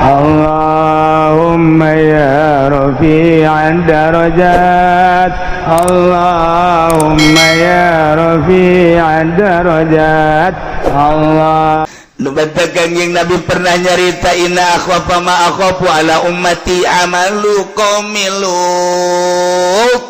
Allahumma ya rafi'ad darajat, Allahumma ya rafi'ad darajat, Allah. Kanjeng Nabi pernah nyarita, inna akhwafa ma akhafu ala ummati amalu qaumi Lut.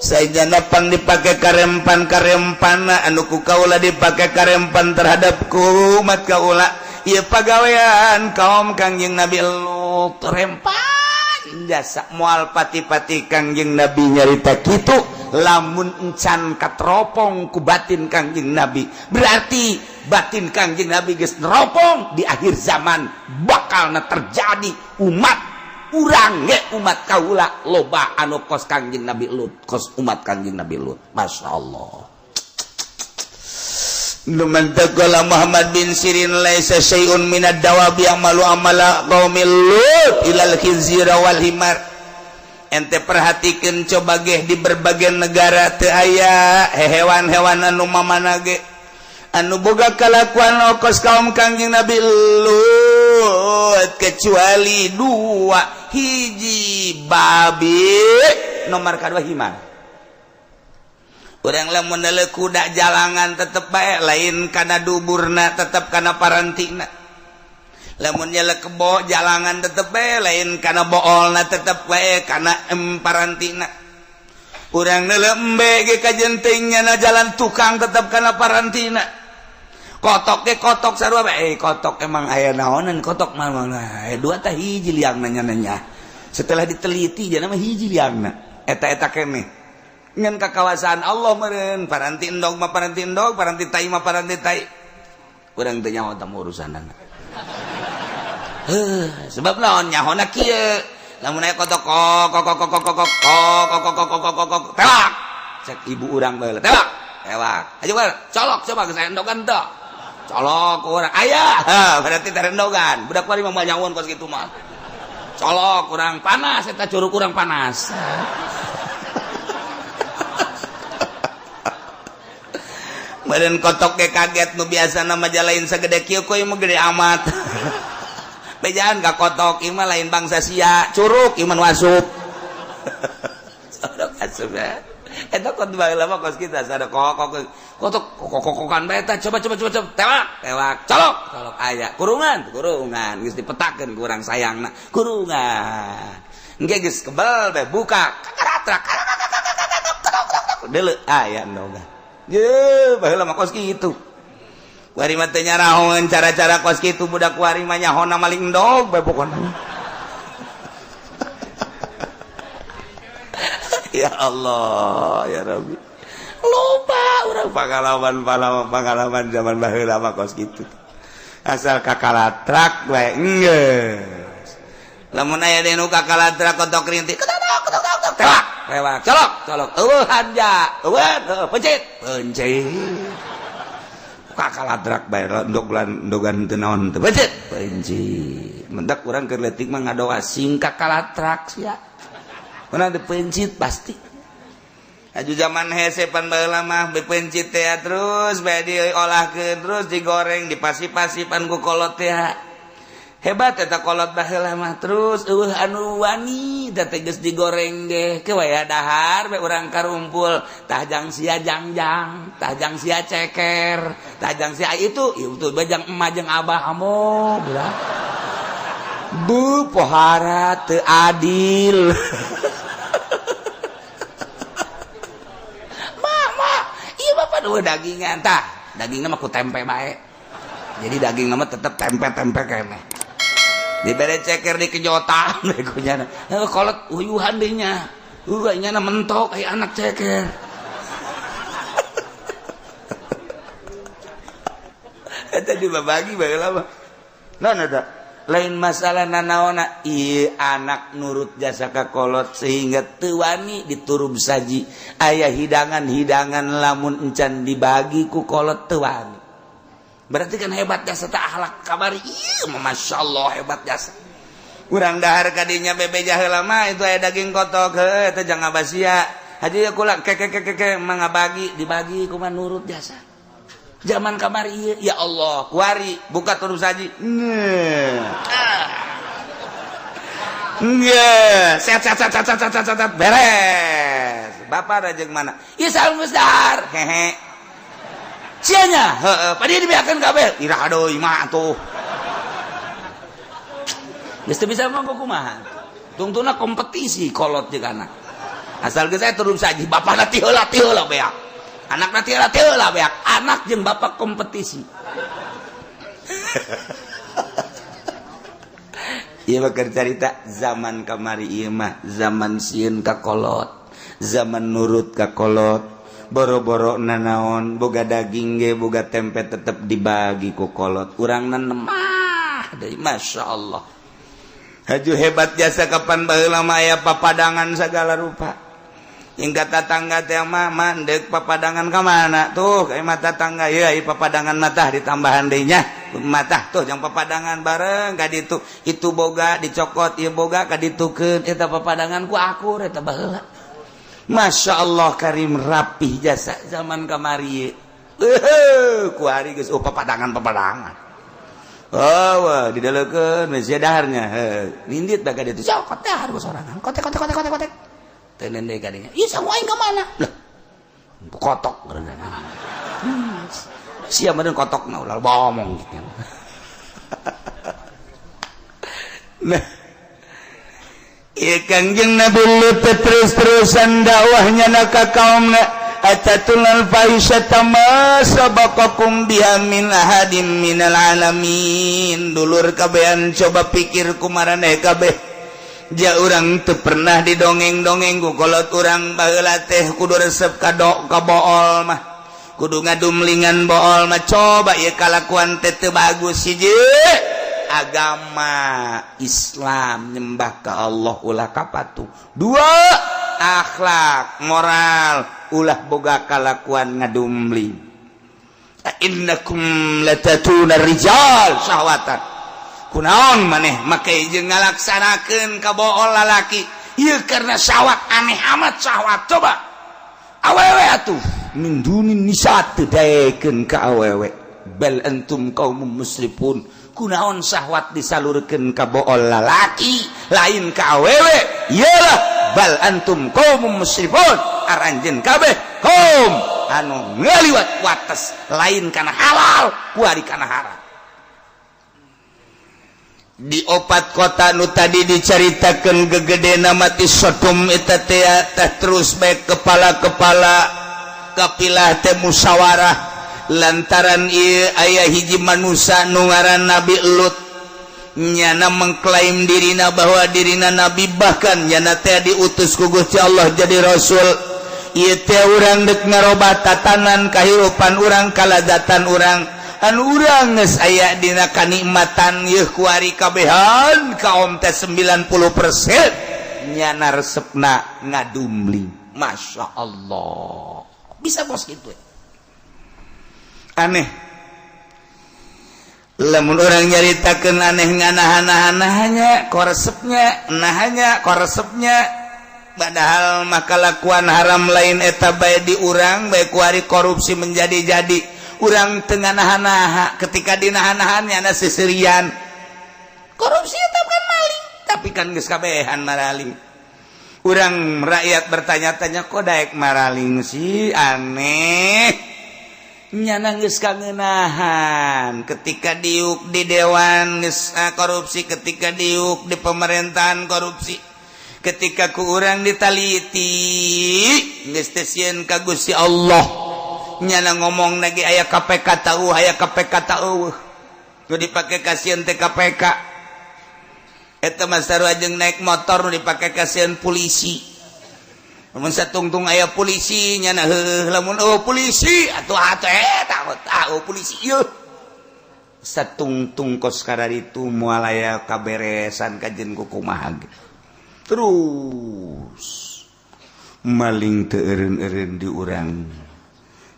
Sajana pang dipake karempan karempana anu ku kaula dipake karempan terhadap ku umat kaula ieu pagawean kaum Kangjeng Nabi Lut, rempan jasa moal pati-pati. Kangjeng Nabi nyarita kitu lamun encan katropong ku batin Kangjeng Nabi, berarti batin Kangjeng Nabi geus neropong di akhir zaman bakalna terjadi umat urang ge, umat kaula loba anu kos Kangjeng Nabi Lut, kos umat Kangjeng Nabi Lut. Masya Allah. Qala Muhammad bin Sirin, laisa syai'un minad dawabi ya'malu amala qaumil Lut ilal khinzira wal himar. Ente perhatikan coba ge, di berbagai negara teu aya hewan-hewan anu mamana ge anu boga kalakuan kos kaum Kangjeng Nabi Lut kecuali dua: hiji babi, nomor kedua himar. Urang lamun kuda jalangan tetep bae lain kana duburna, tetep kana parantina. Lamun nyele kebo jalangan tetep bae lain kana boolna, tetep bae kana parantina. Urang neuleuh embe ge kajen na jalan tukang, tetep kana parantina. Kotok ge kotok sarua bae. Kotok emang aya naonan, kotok mah dua tah hiji liangna nya. Setelah diteliti jana mah hiji liangna eta-eta keneh ngan kakawasaan Allah meureun, paranti endog mah paranti endog, paranti tai mah paranti tai. Urang teu nyaho tamu urusanana. Heuh, sebab naon nyahona kieu? Lamun aya kotok kok kok kok kok kok kok kok kok kok kok kok kok, tewak, cek ibu urang baheula, tewak tewak aja bae, colok coba geus aya endogan teu, colok urang aya. Ha, berarti tarendogan. Budak kuari mah nyahoan kos kitu mah. Colok kurang panas eta, curug kurang panas. Badan kotok ge kaget, nu biasa nama lain segede kieu, kok ieu mah gede amat. Bejaan ka kotok, ieu mah lain bangsa sia, curug ieu mah nu asup. Curug asup ya. Eta kot baheula mah kos kita sada kok kok kotok kok kokan bae eta, coba coba coba coba, tewak tewak, colok colok, aya kurungan kurungan geus dipetakeun kurang sayangna kurungan. Engke geus kebel bae, buka kakaratrak deuleu aya endogan. Ye, baheula mah kos kitu. Kuari mah teu nyarahoeun cara-cara kos kitu, budak kuari mah nyahona maling endog bae pokona. Ya Allah, ya Rabbi. Loba urang pengalaman pengalaman pengalaman zaman baheula mah kos kitu. Asal kakalatrak bae geus. Lamun aya deui nu kakalatrak kotok rintik, tewak tewak, colok colok, eueuh hanja eueuh, pencit pencit, kakaladrak bae endogan endogan teu naon teu, pencit pencit. Mendak urang keur leutik mah ngadoa sing kakalatrak sia. Mana dipencit pasti. Aju zaman hese pan baheula mah bepencit teh terus bae diolahkeun, terus digoreng, dipasi-pasipan ku kolot teh. Hebat eta kolot baheula mah, terus eueuh anu wani da teh geus digoreng ge ke waya dahar bae urang karumpul, tah jang sia jangjang, tah jang sia ceker, tah jang sia itu bajang emak jeung abah amo budak. Bu pohara teu adil. Mama, iya bapak dua dagingan tah, dagingnya mah ku tempe bae. Jadi daging mah tetep tempe-tempe keneh. Dibere ceker di kejotan we ku nyana. Kolot uyuhan deui nya. Nyana mentok aya anak ceker. Eta dibabagi baheula mah. Naon eta? Lain masalah nanaona, ieu anak nurut jasa ka kolot sehingga teu wani diturub saji aya hidangan-hidangan lamun encan dibagi ku kolot teu wani. Berarti kan hebat jasa tak akhlak kamari. Ieu mah Masya Allah hebat jasa. Urang dahar kadinya bebeja heula mah itu aya daging kotok heuh eta jangan basia. Haji ya kula ke ke ke ke mangabagi dibagi kumaha nurut jasa. Zaman kamari ieu ya Allah kuari buka turub saji. Enggak, set set set set set set set, set beres. Bapak rajeng mana? Ieu saha geus dahar? Hehe. Sia nya? Heeh, padi dibeakeun kabeh. Iraha deui mah atuh. Geus teu bisa mah kumaha? Tungtuna kompetisi kolot jeung anak. Asal geus aya terus saji bapakna ti heula ti heula beak. Anakna ti heula ti heula beak. Anak jeung bapak kompetisi. Ieu mah keur carita zaman kamari ieu mah zaman sieun ka kolot, zaman nurut ka kolot, boro-boro nanaon boga daging ge boga tempe tetep dibagi ku kolot. Urang nemah deui, Masya Allah. Haju hebat jasa kapan baheula mah aya papadangan segala rupa. Hingga tetangga teh mah mandek papadangan ka mana tuh kayak mata tangga ya ieu papadangan mata ditambahan deui nya mata tuh yang papadangan bareng ka ditu itu boga dicokot ieu boga ka ditukeun eta papadangan ku akur eta baheula. Masya Allah karim rapih jasa zaman kamari ku hari geus oh papadangan papadangan. Oh wah didaleukeun geus daharnya heuh nindit bae ka ditu cokot dahar ku sorangan kotek kotek kotek kotek kotek tenen deui ka dinya ieu sangu aing ka mana lah kotok sia meureun kotokna ulah ngomong gitu. Nah ieu Kangjeng Nabi Lut terus-terusan dakwahnya na ka kaumna atatul fahisyata ma sabaqakum biha min ahadin minal alamin. Dulur kabehan coba pikir kumaraneh kabeh. Ja urang teu pernah didongeng-dongeng ku kolot urang baheula teh kudu resep ka ka bool mah. Kudu ngadumlingan bool mah coba ieu kalakuan teh teu bagus hiji. Agama Islam nyembah ka Allah ulah kapatuh. Dua, akhlak moral ulah boga kalakuan ngadumling. Innakum latatuna rijal syahwatan. Kunaon maneh make jeung ngalaksanakeun ka bool lalaki ieu karena syahwat aneh amat syahwat coba awewe atuh min dunin nisa teu daekeun ka awewe bal antum qaumum musrifun. Kunaon syahwat disalurkeun ka bool lalaki lain ka awewe iyalah bal antum qaumum musrifun aranjeun kabeh kaum anu ngaliwat wates lain kana halal kuari kana haram. Di opat kota nu tadi dicaritakeun gegedena mati Sodom eta teh terus bae kepala-kepala kapilah teh musyawarah lantaran ieu aya hiji manusia nu ngaran Nabi Lut nyana mengklaim dirina bahwa dirina nabi bahkan nyana teh diutus ku Gusti Allah jadi rasul. Ieu teh urang deuk ngarobah tatanan kahirupan urang kalazatan urang anu urang geus aya dina kanikmatan yeuh kuari kabehan kaum teh 90% nyana resepna ngadumling. Masya Allah bisa bos gitu aneh lamun urang nyaritakeun aneh nganahan-nahannya koresepnya nahanya koresepnya padahal maka lakuan haram lain eta bae di urang bae kuari korupsi menjadi-jadi urang tengah nahan-naha ketika dinahan-nahannya na seserian korupsi itu kan maling tapi kan geus kabehan maraling. Urang rakyat bertanya-tanya kok daek maraling sih aneh nyana geus kangenahan ketika diuk di dewan geus korupsi ketika diuk di pemerintahan korupsi ketika ku urang ditaliti geus teh sieun ka Gusti Allah nyana ngomong lagi aya KPK tahu aya KPK tahu nu dipake kasihan teh KPK eta mah sarua jeung naik motor nu dipake kasihan polisi lamun satungtung aya polisi nyana heuh lamun oh polisi atuh atuh eta tahu polisi ieu satungtung kos kararitu moal aya kaberesan kajen ku kumaha terus maling teu eureun-eureun di urang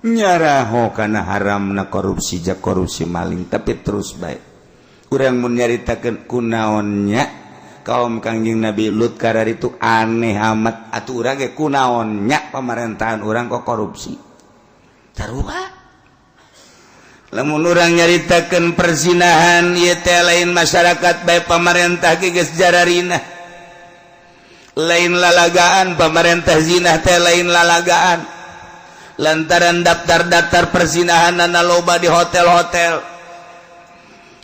nyaraho kana haram na korupsi ja korupsi maling tapi terus baik urang mun nyaritakeun kunaonnya kaum Kangjeng Nabi Lut karar itu aneh amat atuh urang ge kunaonnya pemerintahan urang kok korupsi sarua lamun urang nyaritakeun perzinahan ieu teh lain masyarakat bae pamarentah ge geus jararina. Lain lalagaan pemerintah zina teh, lain lalagaan, lantaran daftar-daftar perzinahan loba di hotel-hotel.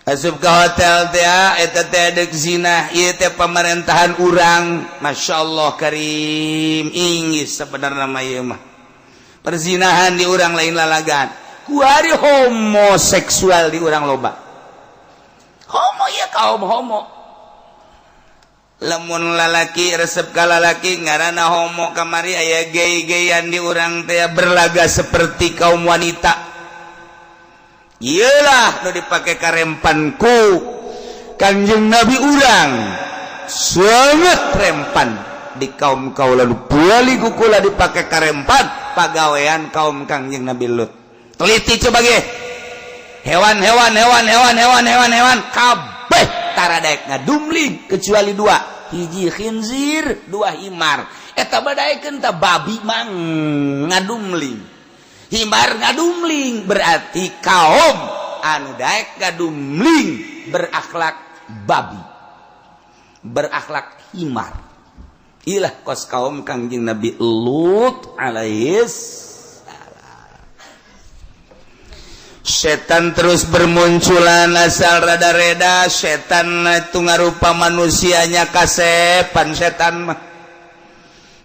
Asup ke hotel teh, eta teh dek zina. Ieu teh pemerintahan urang, Masya Allah karim, inggis sebenarnya mah ieu mah. Perzinahan di urang lain lalagaan. Kuari homoseksual di urang loba. Homo ya, kaum homo, lamun lalaki resep ka lalaki ngaranna homo. Kamari aya gay-gayan di urang teh, berlaga seperti kaum wanita. Iyalah nu dipake karempan ku Kanjeng Nabi urang, sangat rempan di kaum kau lalu bali kukula dipakai karempan pagawean kaum Kangjeng Nabi Lut. Teliti coba ge hewan, hewan, hewan, hewan, hewan, hewan, hewan kabeh tara daek ngadumling kecuali dua: hiji khinzir, dua himar. Eta badaekeun ta babi mang ngadumling, himar ngadumling. Berarti kaum anu daek ngadumling berakhlak babi, berakhlak himar. Ilah kos kaum Kangjeng Nabi Lut alaihis salam. Setan terus bermunculan asal rada-reda. Setan itu ngarupa manusianya kasepan. Setan mah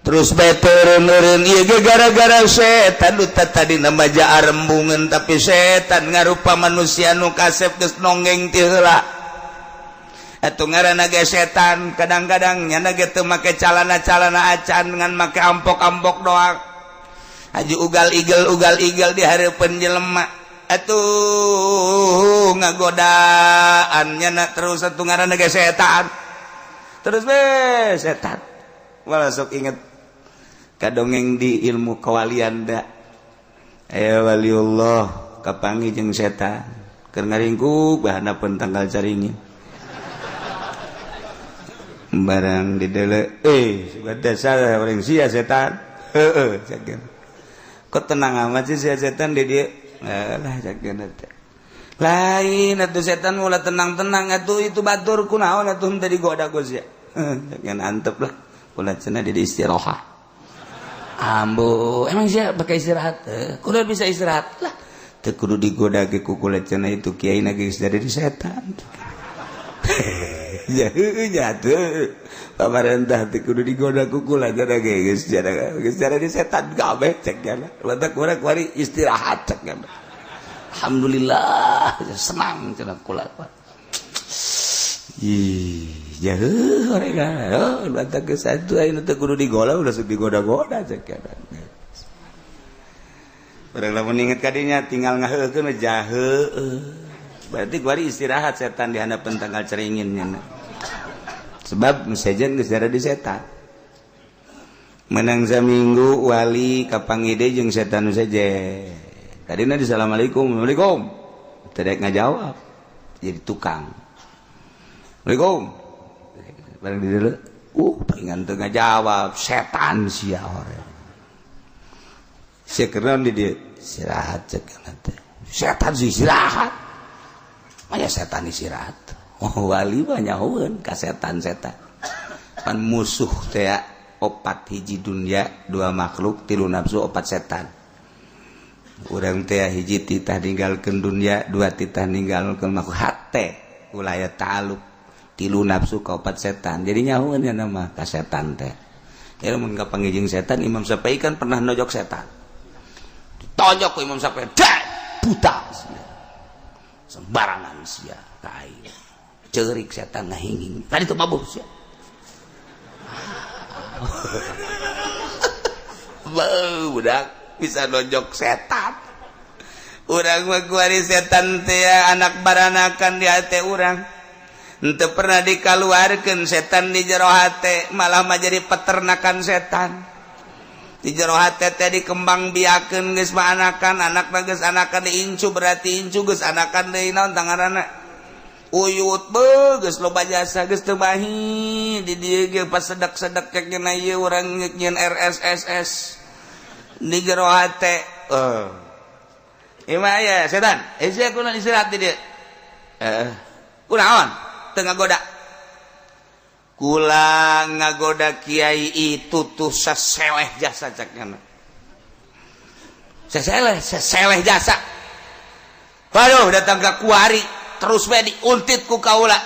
terus turun. Gara-gara setan tadi nama rembungan, tapi setan ngarupa manusia nu kasep geus nonggeng ti heula. Atuh ngaranna ge setan, kadang-kadang nyana ge teu make calana-calana acan, dengan make ampok-ampok doang. Haji ugal igel, ugal igel di hareupeun jelema, atuh ngagodaan nyana terus. Atuh ngaranna ge setan, terus be setan. Malah sok inget kadongeng di ilmu kewalian da aya waliullah kapanggih jeung setan keur ngaringkuk bahana tangkal caringin. Barang di dele, eh, dasar orang sia setan, heeh, kok tenang amat sih sia setan di dia lah. Cek lain atuh setan mulai tenang-tenang atuh. Itu batur kunaon atuh tadi goda gue sia? Jangan antep lah kula cenah di istirahat. Ambo, emang sia pakai istirahat? Kudu bisa istirahat lah, teu kudu digoda ge ku kula cenah. Itu kiai na geus dari setan ya, ya tuh pamarentah teu kudu digoda ku kula cenah ge, geus geus jadi setan kabeh cek nya. Batak kurang kuari istirahat cek nya. Alhamdulillah, senang cenah kula. Ih, jauh mereka. Oh, batak ke satu ayeuna teu kudu digoda, udah sok digoda-goda cek nya. Barang lamun inget kadinya tinggal ngaheukeun jahe. Berarti kuari istirahat setan di handapeun tangkal caringin nya. Sebab sejen geus di setan. Menang saminggu wali kapanggih deui jeung setan saja. Tadina di assalamualaikum, assalamualaikum. Teu ngajawab. Jadi tukang. Assalamualaikum. Barang di dulu, pengen teu ngajawab, setan sia orang. Sia keun di dieu istirahat cek teh. Setan sih istirahat. Maya setan istirahat. Oh, wali mah nyahoeun ka setan-setan. Pan musuh teh opat: hiji dunia, dua makhluk, tilu nafsu, opat setan. Urang teh hiji titah ninggalkeun dunia, dua titah ninggalkeun makhluk, hate ulah aya ta'aluk, tilu nafsu, kaopat setan. Jadi nyahoeun ya nama ka setan teh ya. Mun kapanggih jeung setan, Imam Syafi'i kan pernah nojok setan, ditonjok ku Imam Syafi'i, dah buta sembarangan sia ka aing. Ceurik setan, ngahinging tadi tuh, mabuk sia. Beuh, budak bisa nonjok setan. Urang mah kuari setan teh anak baranakan di hate urang. Henteu pernah dikaluarkeun setan di jero hate, malah mah jadi peternakan setan. Di jero hate teh dikembang biakeun, geus mah anakan, anak geus anakan diincu, berarti incu geus anakan deui naon tangaranna? Uyut. Beuh, geus loba jasa, geus teu bahi di dieu ge. Pas sedak-sedak cek nya ieu urang nyieun RSSS di jero hate. Eh, Ima aya setan. Eh, sia kunaon istirahat di dieu? Eh, kunaon? Teu ngagoda. Kula ngagoda kiai itu tuh seseleh jasa caknya. Seseleh, seseleh jasa. Waduh, datang ke kuari terus we diuntit ku kaula.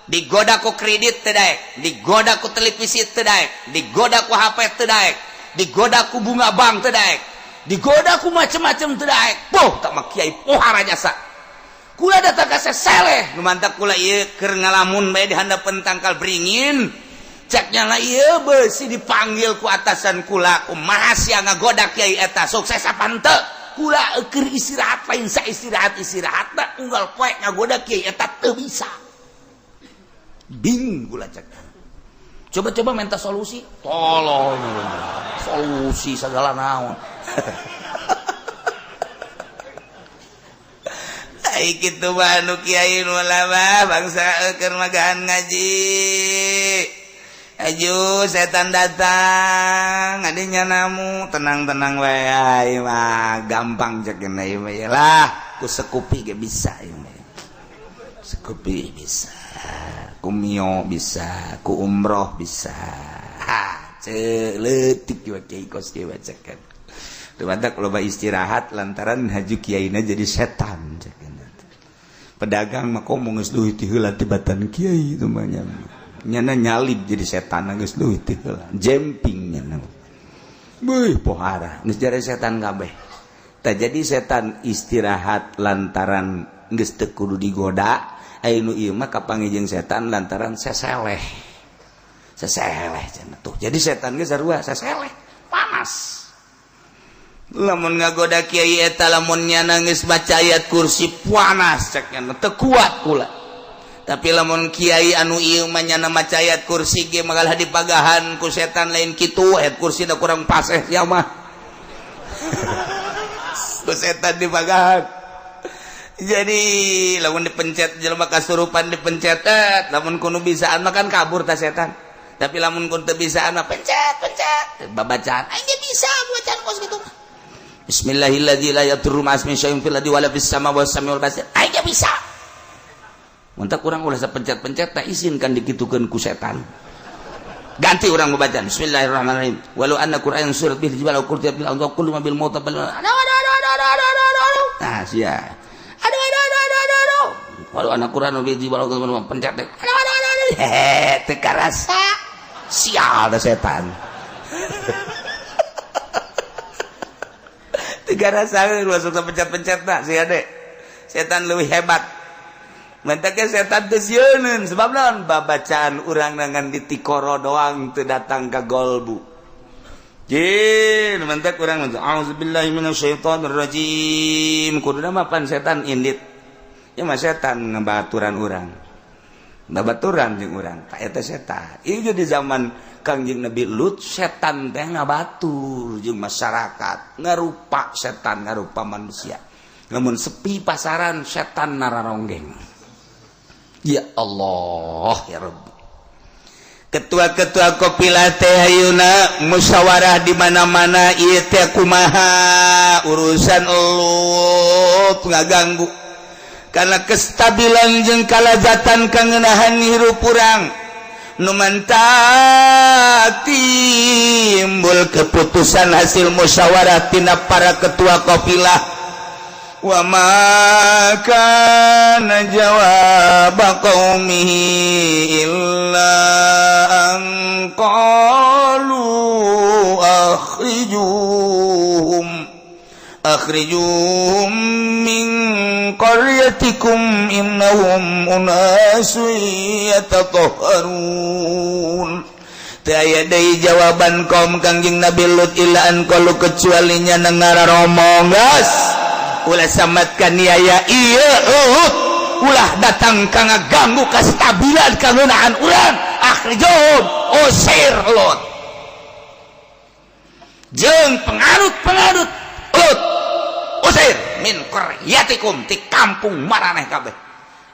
Digoda ku kredit teu daek, digoda ku televisi teu daek, digoda ku HP teu daek, digoda ku bunga bank teu daek, digoda ku macem-macem teu daek. Boh, tak mah kiai pohara jasa. Kula datang ka seseleh, nu mantak kula ieu keur ngalamun bae di handapeun tangkal beringin. Ceknya lah ieu beusi dipanggil ku atasan kula, kumaha sia ngagoda kiai eta, sukses apa henteu? Kula keur istirahat lain sa istirahat istirahat unggal poe ngagoda kiai eta teu bisa. Bing kula cek. Coba-coba minta solusi, tolong solusi segala naon. Ai kitu mah anu kiai nu lama bangsa keur magahan ngaji. Aju setan datang, adinya namu tenang-tenang wae ai mah gampang cek ieu mah lah, ku sekupi ge bisa ieu mah. Sekupi bisa, ku mio bisa, ku umroh bisa. Ha, leutik juga kiai kos kieu cekan. Teu mantak loba istirahat lantaran haju kiaina jadi setan cekan. Pedagang mah komo geus leuwih ti heula tibatan kiai itu mah nya. Nyana nyalip jadi setan geus leuwih ti heula. Jemping nyana. Beuh pohara geus jadi setan kabeh. Tah jadi setan istirahat lantaran geus teu kudu digoda. Aya nu ieu mah kapanggih jeung setan lantaran seseleh. Seseleh cenah tuh. Jadi setan ge sarua seseleh, panas. Lamun ngagoda kiai eta lamun nyana geus maca ayat kursi panas cek nyana teu kuat kula. Tapi lamun kiai anu ieu mah nyana maca ayat kursi ge magalah dipagahan ku setan lain kitu, ayat kursi da kurang paseh sia mah. Ku setan dipagahan. Jadi lamun dipencet jelema kasurupan dipencet, lamun kudu bisaan mah kan kabur ta setan. Tapi lamun kun teu bisaan mah pencet pencet babacaan aing ge bisa bacaan kos kitu mah. Bismillahilladzi la yadurru ma'asmihi syai'un fil ardi wala fis sama wa samiul basir. Aing ge bisa. Mun teh kurang ulah sapencet-pencet tak isin kan dikitukeun ku setan. Ganti urang babacaan bismillahirrahmanirrahim. Walau anna qur'an surat bil jibal aw qurtiya bil ardi kullu ma bil mauta bal. Aduh aduh aduh aduh aduh aduh aduh. Nah sia. Aduh aduh aduh aduh aduh aduh. Walau anna qur'an bil jibal aw pencet teh. Aduh aduh aduh aduh. Hehe teu karasa. Sial da setan. Tiga rasa langsung pencet-pencet tak sih adek. Setan lebih hebat. Mentaknya setan teu sieuneun sebab naon babacaan urang nangan di tikoro doang teu datang ka golbu. Jin mentak urang auzubillahi minasyaitonir rajim. Kuduna mah pan setan indit. Ya mah setan ngabaturan urang. Babaturan jeung urang. Ta eta setan. Ieu di zaman Kangjeng Nabi Lut setan teh ngabatur jeung masyarakat, ngarupa setan ngarupa manusia. Namun sepi pasaran setan nararonggeng. Ya Allah ya Rabbi. Ketua-ketua kopilah teh ayeuna musyawarah di mana-mana ieu teh kumaha urusan Lut ngaganggu. Karena kestabilan jeung kalazatan kangenahan hirup urang. Nu mantak timbul keputusan hasil musyawarah tina para ketua kafilah. Wa ma kana jawab qaumihi illa an qalu akhrijuhum min qaryatikum innahum unasun yatatahharun. Teu aya deui jawaban kaum Kangjeng Nabi Lut illa an qalu kecuali nya ngararomong geus ulah samat kaniaya ieu Lut ulah datang ka ngaganggu kestabilan kangeunaan urang akhrijuhum usir Lut jeung penganut-penganut Lut usir min qaryatikum ti kampung maraneh kabeh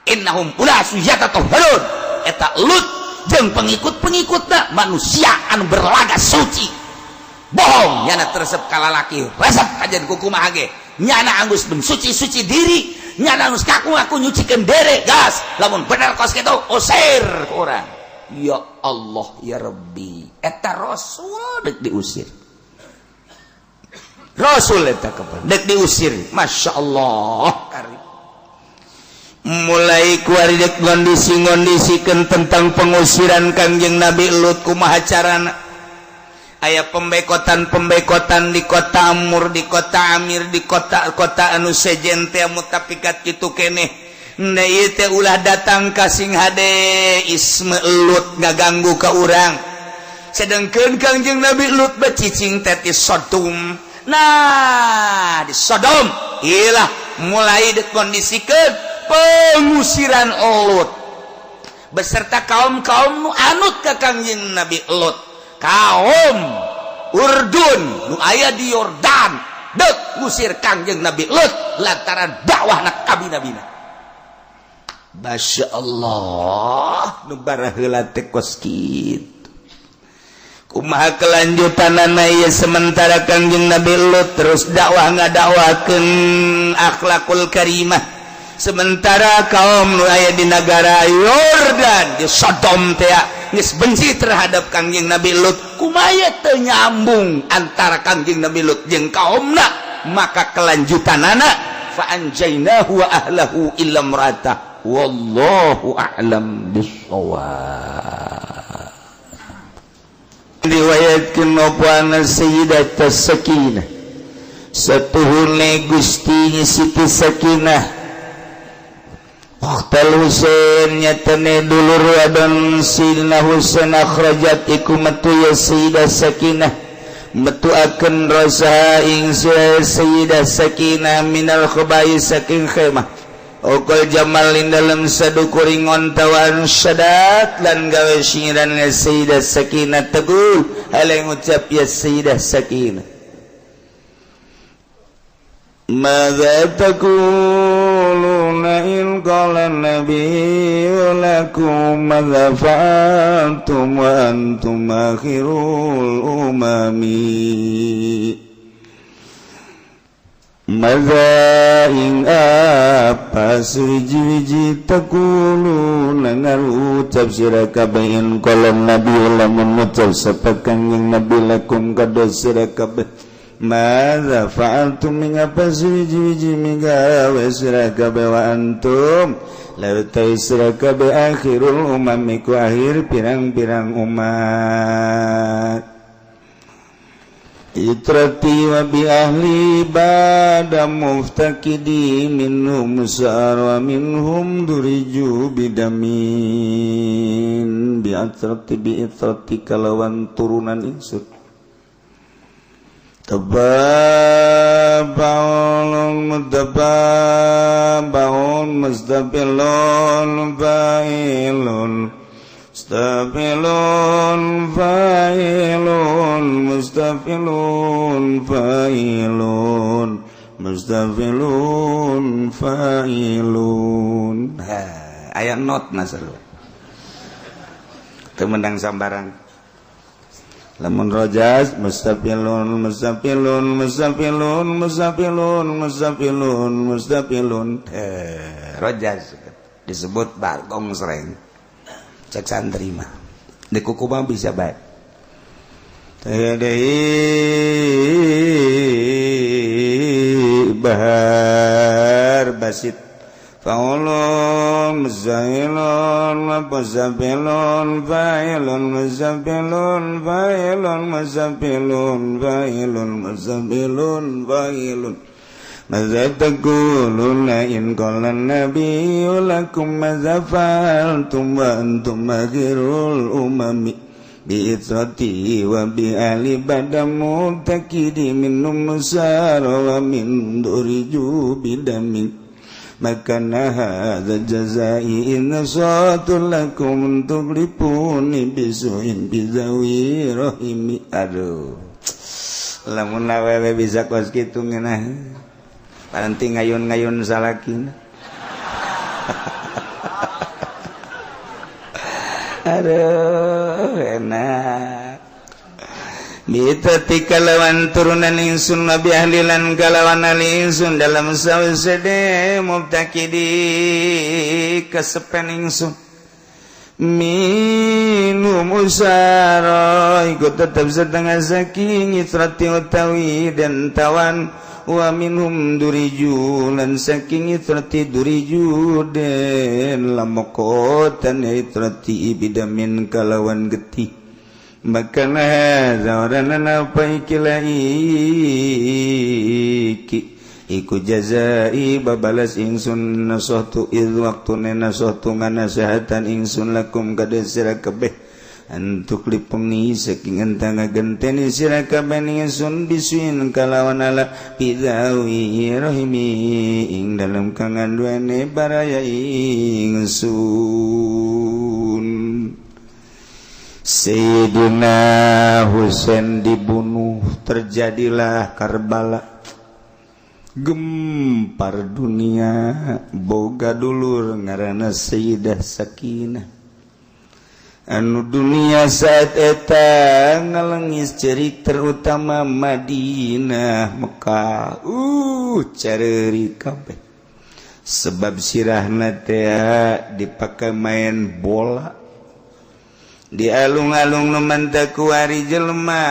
innahum unasun yatatahharun. Eta Lut jeung pengikut-pengikutna manusia anu berlaga suci bohong nyana teresep kalalaki resep kajian kukumaha ge nyana anggus mensuci-suci diri nyana anggus kaku aku nyucikeun dere gas lamun bener kos kitu usir ku urang. Ya Allah ya Rabbi, eta Rasul dek diusir. Rasul eta kapan dek diusir. Masya Allah karim. Mulai kuari dek ngondisi-ngondisikan tentang pengusiran Kangjeng Nabi Lut, kumaha carana aya pembekotan-pembekotan di kota Amur, di kota Amir, di kota-kota anu sejen teh, mutafikat kitu keneh. Nah, ieu teh ulah datang ka sing hade isme Lut ngaganggu ka urang. Sedangkan Kangjeng Nabi Lut becicing teh di Sodom. Nah, di Sodom ilah mulai dikondisikan pengusiran Lut beserta kaum-kaum nu anut ke Kangjeng Nabi Lut. Kaum Urdun nu aya di Yordan dek ngusir Kangjeng Nabi Lut lantaran dakwah na kabi-nabina. Masya Allah, nu baraheula teh kos kitu. Kumaha kelanjutanana ieu? Sementara Kangjeng Nabi Lut terus dakwah, ngadakwakeun akhlakul karimah, sementara kaum nu aya di negara Yordan, di Sodom teh geus benci terhadap Kangjeng Nabi Lut. Kumaha teu nyambung antara Kangjeng Nabi Lut jeung kaumna? Maka kelanjutanana fa anjainahu wa ahlahu illa imra'atah, wallahu a'lam bissawab. Riwayatkeun apa anna Sayyidat Sakinah, satuhune Gusti Siti Sakinah ukhtal Husain, nyatane dulur wadon Sayyidina Husain, akhrajat iku metu ya Sayyidah Sakinah, metu akan rasa ing Sayyidah Sakinah minal khabai saking khemah. Okol jamal in dalam sadukuring ontawan syadat lan gawe singiran Sayyidah Sakinah tegul hal yang ngucap ya Sayyidah Sakinah. ماذا تقولون إن قال النبي لكم ماذا فعلتم وأنتم آخر الأمم؟ ماذا ing apa suwiji-wiji taquluna ngarucap sira kabeh in qala nabi lamun ngucap sapa Kangjeng Nabi lakum kadua sira kabeh, madza fa'altum ing apa suwiji-wiji migawe sira kabeh, wa antum lalu sira kabeh akhirul umam iku akhir pirang-pirang umat. Itrati wa bi ahli bada muftakidi minhum sar wa minhum duriju bidamin bi atrati bi itrati kalawan turunan ingsun tababaun mutababaun mustaqilun fa'ilun mustaqilun fa'ilun mustaqilun fa'ilun mustaqilun fa'ilun. Ha, aya not masalah teu menang sambarang. Lamun rojas mustafilun mustafilun mustafilun mustafilun mustafilun mustafilun, eh, rojas disebut bagong sereng cek santri mah di kuku mah bisa baik. Deui bahar basit faulun muzailun muzafilun fa'ilun muzafilun fa'ilun muzafilun fa'ilun muzafilun fa'ilun. ماذا تقولون إن قال النبي لكم ماذا فعلتم وأنتم آخر الأمم؟ بإثرتي وبأهل بدم متكد منهم سار ومن درجوا بدم مكان هذا الجزاء إن صوت لكم تغلبوني بسوء بذوي رحمي. Aduh, lamun awewe bisa kos kitu ngeunah paranti ngayun-ngayun salakina. Aduh, enak. Bitati kalawan turunan ingsun nabi ahlilan kalawan ahli ingsun dalam sawsede mubtakidi kesepen ingsun minhum Minhum usara ikut tetap setengah saking itrati utawi dan tawan, wa minhum duriju lan saking itrati duriju den lamokotan itrati bidamin kalawan getih. Maka hadza apa ikilah iki iku jazai babalas ingsun nasahtu id waktune nasahtu nganasehatan ingsun lakum kada sira kabeh antuk lipengi saking entang ngagenteni sira kabeh ingsun bisuin kalawan ala bidawi rahimi ing dalem kang anduene baraya ingsun. Sayyidina Husain dibunuh, terjadilah Karbala, gempar dunia. Boga dulur ngaranna Sayyidah Sakinah anu dunia saat eta ngalengis cerik, terutama Madinah, Mekah, careuri kabeh sebab sirahna teh dipake main bola, di alung-alung nu mantak kuari jelema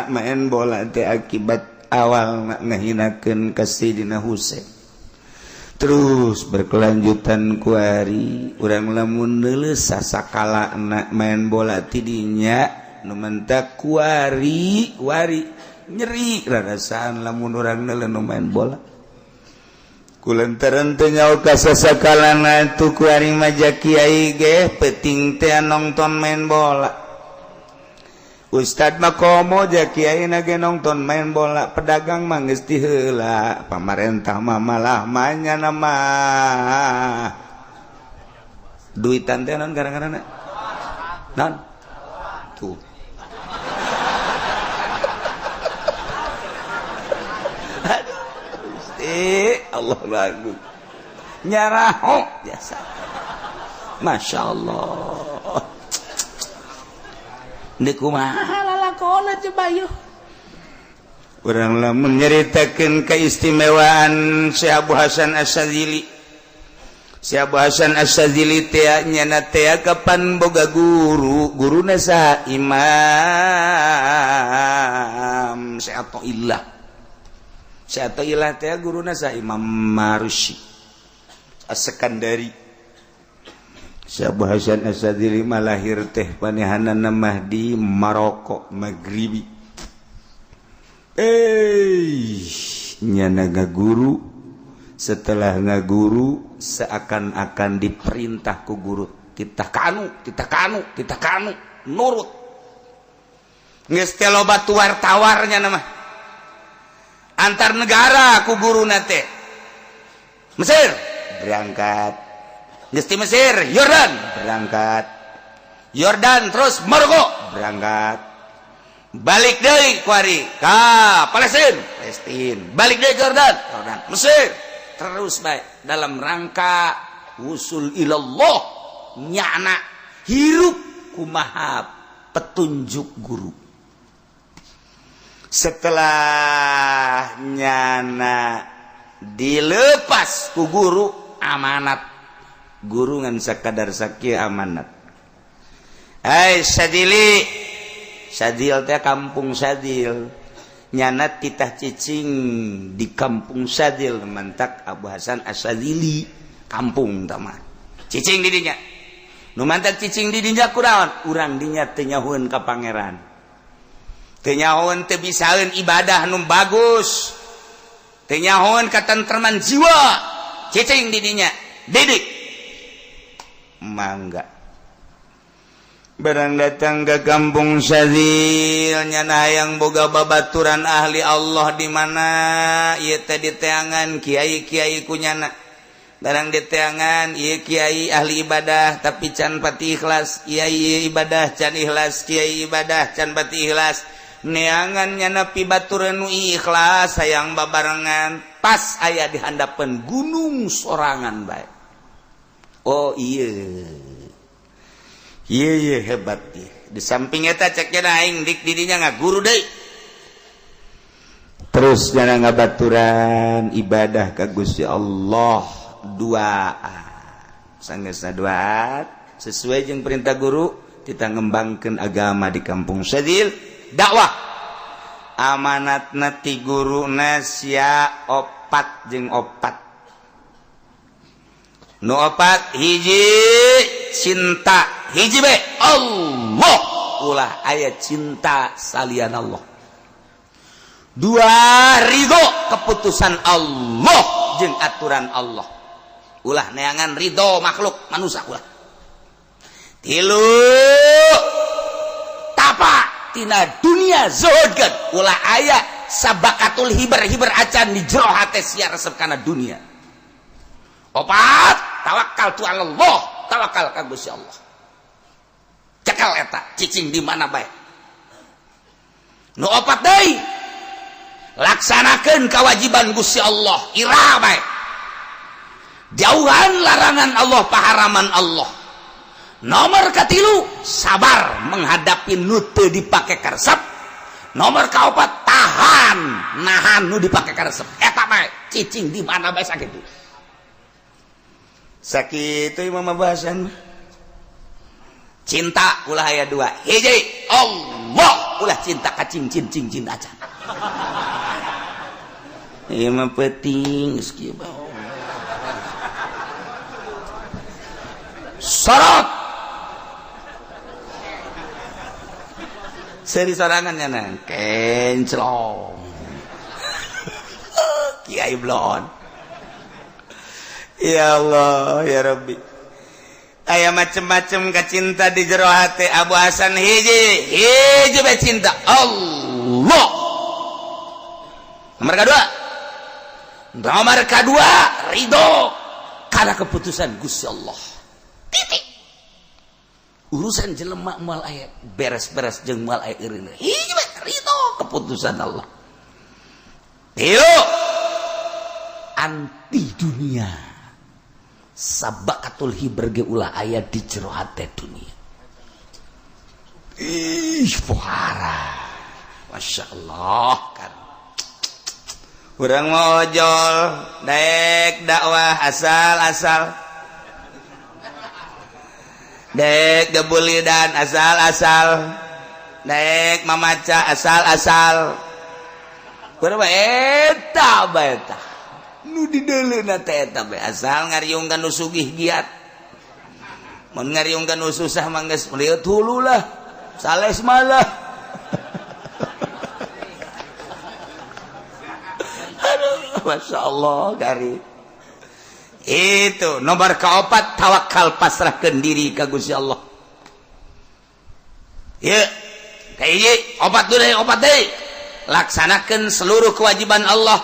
main bola teh akibat awal ngahinakeun ka Sayyidina Husain. Terus berkelanjutan kuari urang lamun neuleus sasakala main bola tidinya nu mantak kuari kuari nyeri rarasaan lamun urang neuleun nu main bola. Kulantaran teu nyaho ka sasakalana tu kuari maja kiai ge penting teh nonton main bola. Ustad mah komo ja kiai na ge nonton main bola, pedagang mah geus ti heula, pamarentah mah malah manya nama duitan teh naon gara-garana naon tuh. Aduh, Allah bagus nyaraho biasa, Masya Allah. Urang lamun nyaritakeun keistimewaan Syekh Abu Hasan Asy-Syadzili. Syekh Abu Hasan Asy-Syadzili teh nyana teh kapan boga guru, guruna saha? Imam Syekh Athaillah. Syekh Athaillah teh guruna saha? Imam Marusi As-Sekandari. Syekh Abu Hasan Asy-Syadzili mah lahir teh panehanana mah di Maroko, Maghribi. Nyana ngaguru, setelah ngaguru seakan-akan diperintah ku guru, titah kanu, titah kanu, titah kanu, nurut. Geus teh loba tuar-tawarnya nama. Antar negara ku guruna teh. Mesir berangkat. Geus ti Mesir, Yordan berangkat. Yordan terus Maroko berangkat. Balik deui kuari ka Palestina, Palestina. Balik deui Yordan, Yordan, Mesir. Terus bae dalam rangka wusul ilallah, nyana hirup kumaha petunjuk guru. Setelah nyana dilepas ku guru amanat, guru ngan sakadar sakieu amanat. Hai Sadili, Sadil teh kampung Sadil, nyana titah cicing di kampung Sadil mantak Abu Hasan Asy-Syadzili kampung tama cicing di dinya. Nu mantak cicing di dinya kunaon? Urang dinya teu nyahoeun ka pangeran, teu nyahoeun, teu bisaeun ibadah nu bagus, teu nyahoeun katentreman jiwa. Cicing di dinya, didik mangga. Barang datang ke kampung Sadil nyana hayang boga babaturan ahli Allah di mana ieu teh diteangan kiai-kiai ku nyana. Barang diteangan ieu kiai ahli ibadah tapi can pati ikhlas, kiai ibadah can ikhlas, kiai ibadah can pati ikhlas. Neangan nyana pibaturan nu ikhlas hayang babarengan, pas aya di handapeun gunung sorangan bae. Oh iya iya iya hebat ieu. Di samping eta cek nya aing dik didinya ngaguru deui. Terus nyana ngabaturan ibadah ka Gusti Allah, dua sanggeusna dua sesuai jeung perintah guru. Kita ngembangkan agama di kampung Sadil, dakwah amanatna ti guruna sia opat jeung opat. Nu opat, hiji cinta, hiji be Allah, ulah aya cinta salian Allah. Dua, ridho keputusan Allah jeung aturan Allah, ulah neangan ridho makhluk manusia, ulah. Tilu, tapa tina dunia, zuhudkeun, ulah aya sabakatul hiber hiber acan di jero hate sia resep kana dunia. Opat, tawakal tu Allah, tawakal ka Gusti Allah, cekal eta cicing di mana bae. Nu opat deui, laksanakeun kewajiban Gusti Allah ira bae, jauhan larangan Allah, paharaman Allah. Nomor katilu, sabar menghadapi nu teu dipake karesep. Nomor kaopat, tahan nahan nu dipake karesep. Eta bae cicing di mana bae. Sakitu, sakitu imam bahasan. Cinta ulah aya dua, hiji Allah, ulah cinta ka cincin cincin acan. Ieu mah penting geus kieu bae. Sorot seri sorangan nya nang kenclong kiai blon. Ya Allah ya Rabbi, aya macem-macem kacinta di jero hati Abu Hasan. Hiji hiji bae cinta Allah. Nomor kedua, nomor kedua, ridho karena keputusan Gusti Allah, titik. Urusan jelema moal aya beres-beres jeung moal aya eureun, hiji bae ridho keputusan Allah. Tilu, anti dunia, sabakatul hiber ge ulah aya di jero hate dunia. Ih, pohara, Masya Allah kan. Urang mau ojol daek dakwah asal-asal, dek gebulidan asal-asal, dek mamaca asal-asal. Urang mah eta bae tah nu dideuleuna teh, eta bae, asal ngariungkeun nu sugih giat. Mun ngariungkeun nu susah mah geus lieur hulu lah, sales malah. Aduh, Masya Allah gari. Itu nomor keopat, tawakal, pasrahkan diri ka Gusti Allah. Ya kayak opat dulu, opat deh, laksanakan seluruh kewajiban Allah.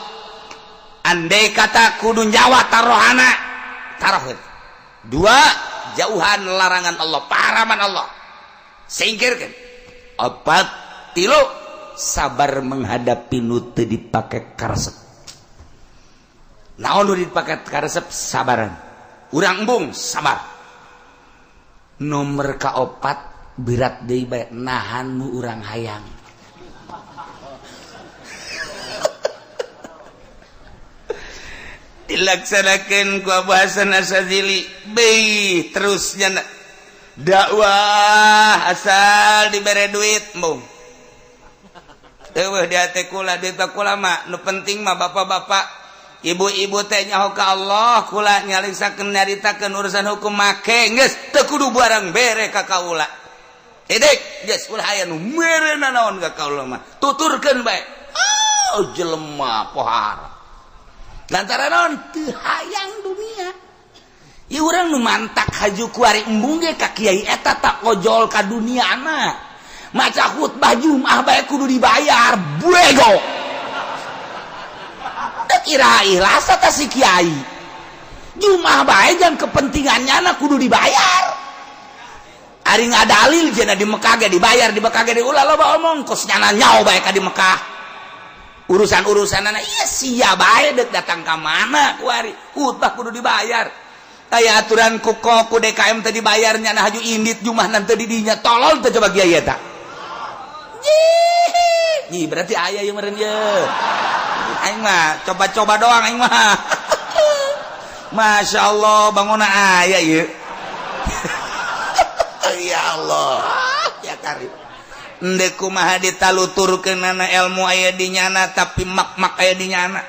Andai kata kudu nyawa tarohana taroh. Dua, jauhan larangan Allah, paharaman Allah, singkirkan. Opat, tilu, sabar menghadapi nu teu dipake karesep. Naon nu dipake karesep? Sabaran urang embung, sabar. Nomor kaopat berat deui bae, nahan nu urang hayang. Dilaksanakan ku Abu Hasan Asy-Syadzili beuh terusnya dakwah asal dibere duit embung. Eueuh di hate kula duit kula mah, nu penting mah bapak-bapak ibu-ibu teh nyaho ka Allah. Kula nyalingsakeun nyaritakeun urusan hukum make geus teu kudu barang bere ka kaula, titik. Geus ulah aya nu mere nanaon ka kaula mah, tuturkeun bae. Oh, jelema pohara lantaran naon? Teu hayang dunia. Ieu urang nu mantak haju kuari embung ge ka kiai eta tak ojol ka dunia na. Maca khutbah Jumat bae kudu dibayar, bego. Teu kira ikhlas ta si kiai. Jumat bae jang kepentingannya na kudu dibayar. Ari ngadalil cenah di Mekah ge dibayar, di Mekah ge diulah loba omong kos nyana nyao bae ka di Mekah. Urusan-urusan anak iya sia bae dek datang ka mana kuari khutbah kudu dibayar. Aya aturan ku ku DKM teh dibayarnya nah haju indit jumah nanti di dinya, tolol teh coba kiai eta. Ih, berarti aya ieu meureun ye. Aing mah coba-coba doang aing mah. Masya Allah, bangunna aya ieu. Ya Allah ya Karim, endek kumaha ditaluturkeunana, ilmu aya di nyana tapi mak-mak aya di nyana.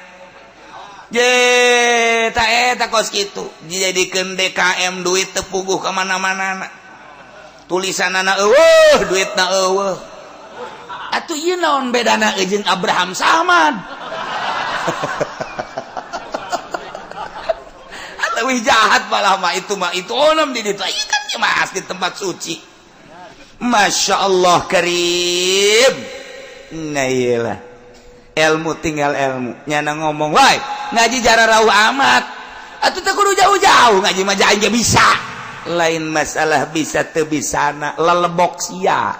Je ta eta kos kitu dijadikeun DKM, duit teu puguh ka mana-mana, tulisanana eueuh, duitna eueuh. Atuh ieu naon bedana jeung Abraham Samad? Lebih jahat malah mah itu mah. Itu onam di ditu ieu kan mah di tempat suci. Masya Allah Karim. Nah, iyalah, ilmu tinggal ilmu. Nyana ngomong wae ngaji jara rauh amat atuh, teu kudu jauh-jauh ngaji mah, aja bisa. Lain masalah bisa teu bisana, lelebok sia,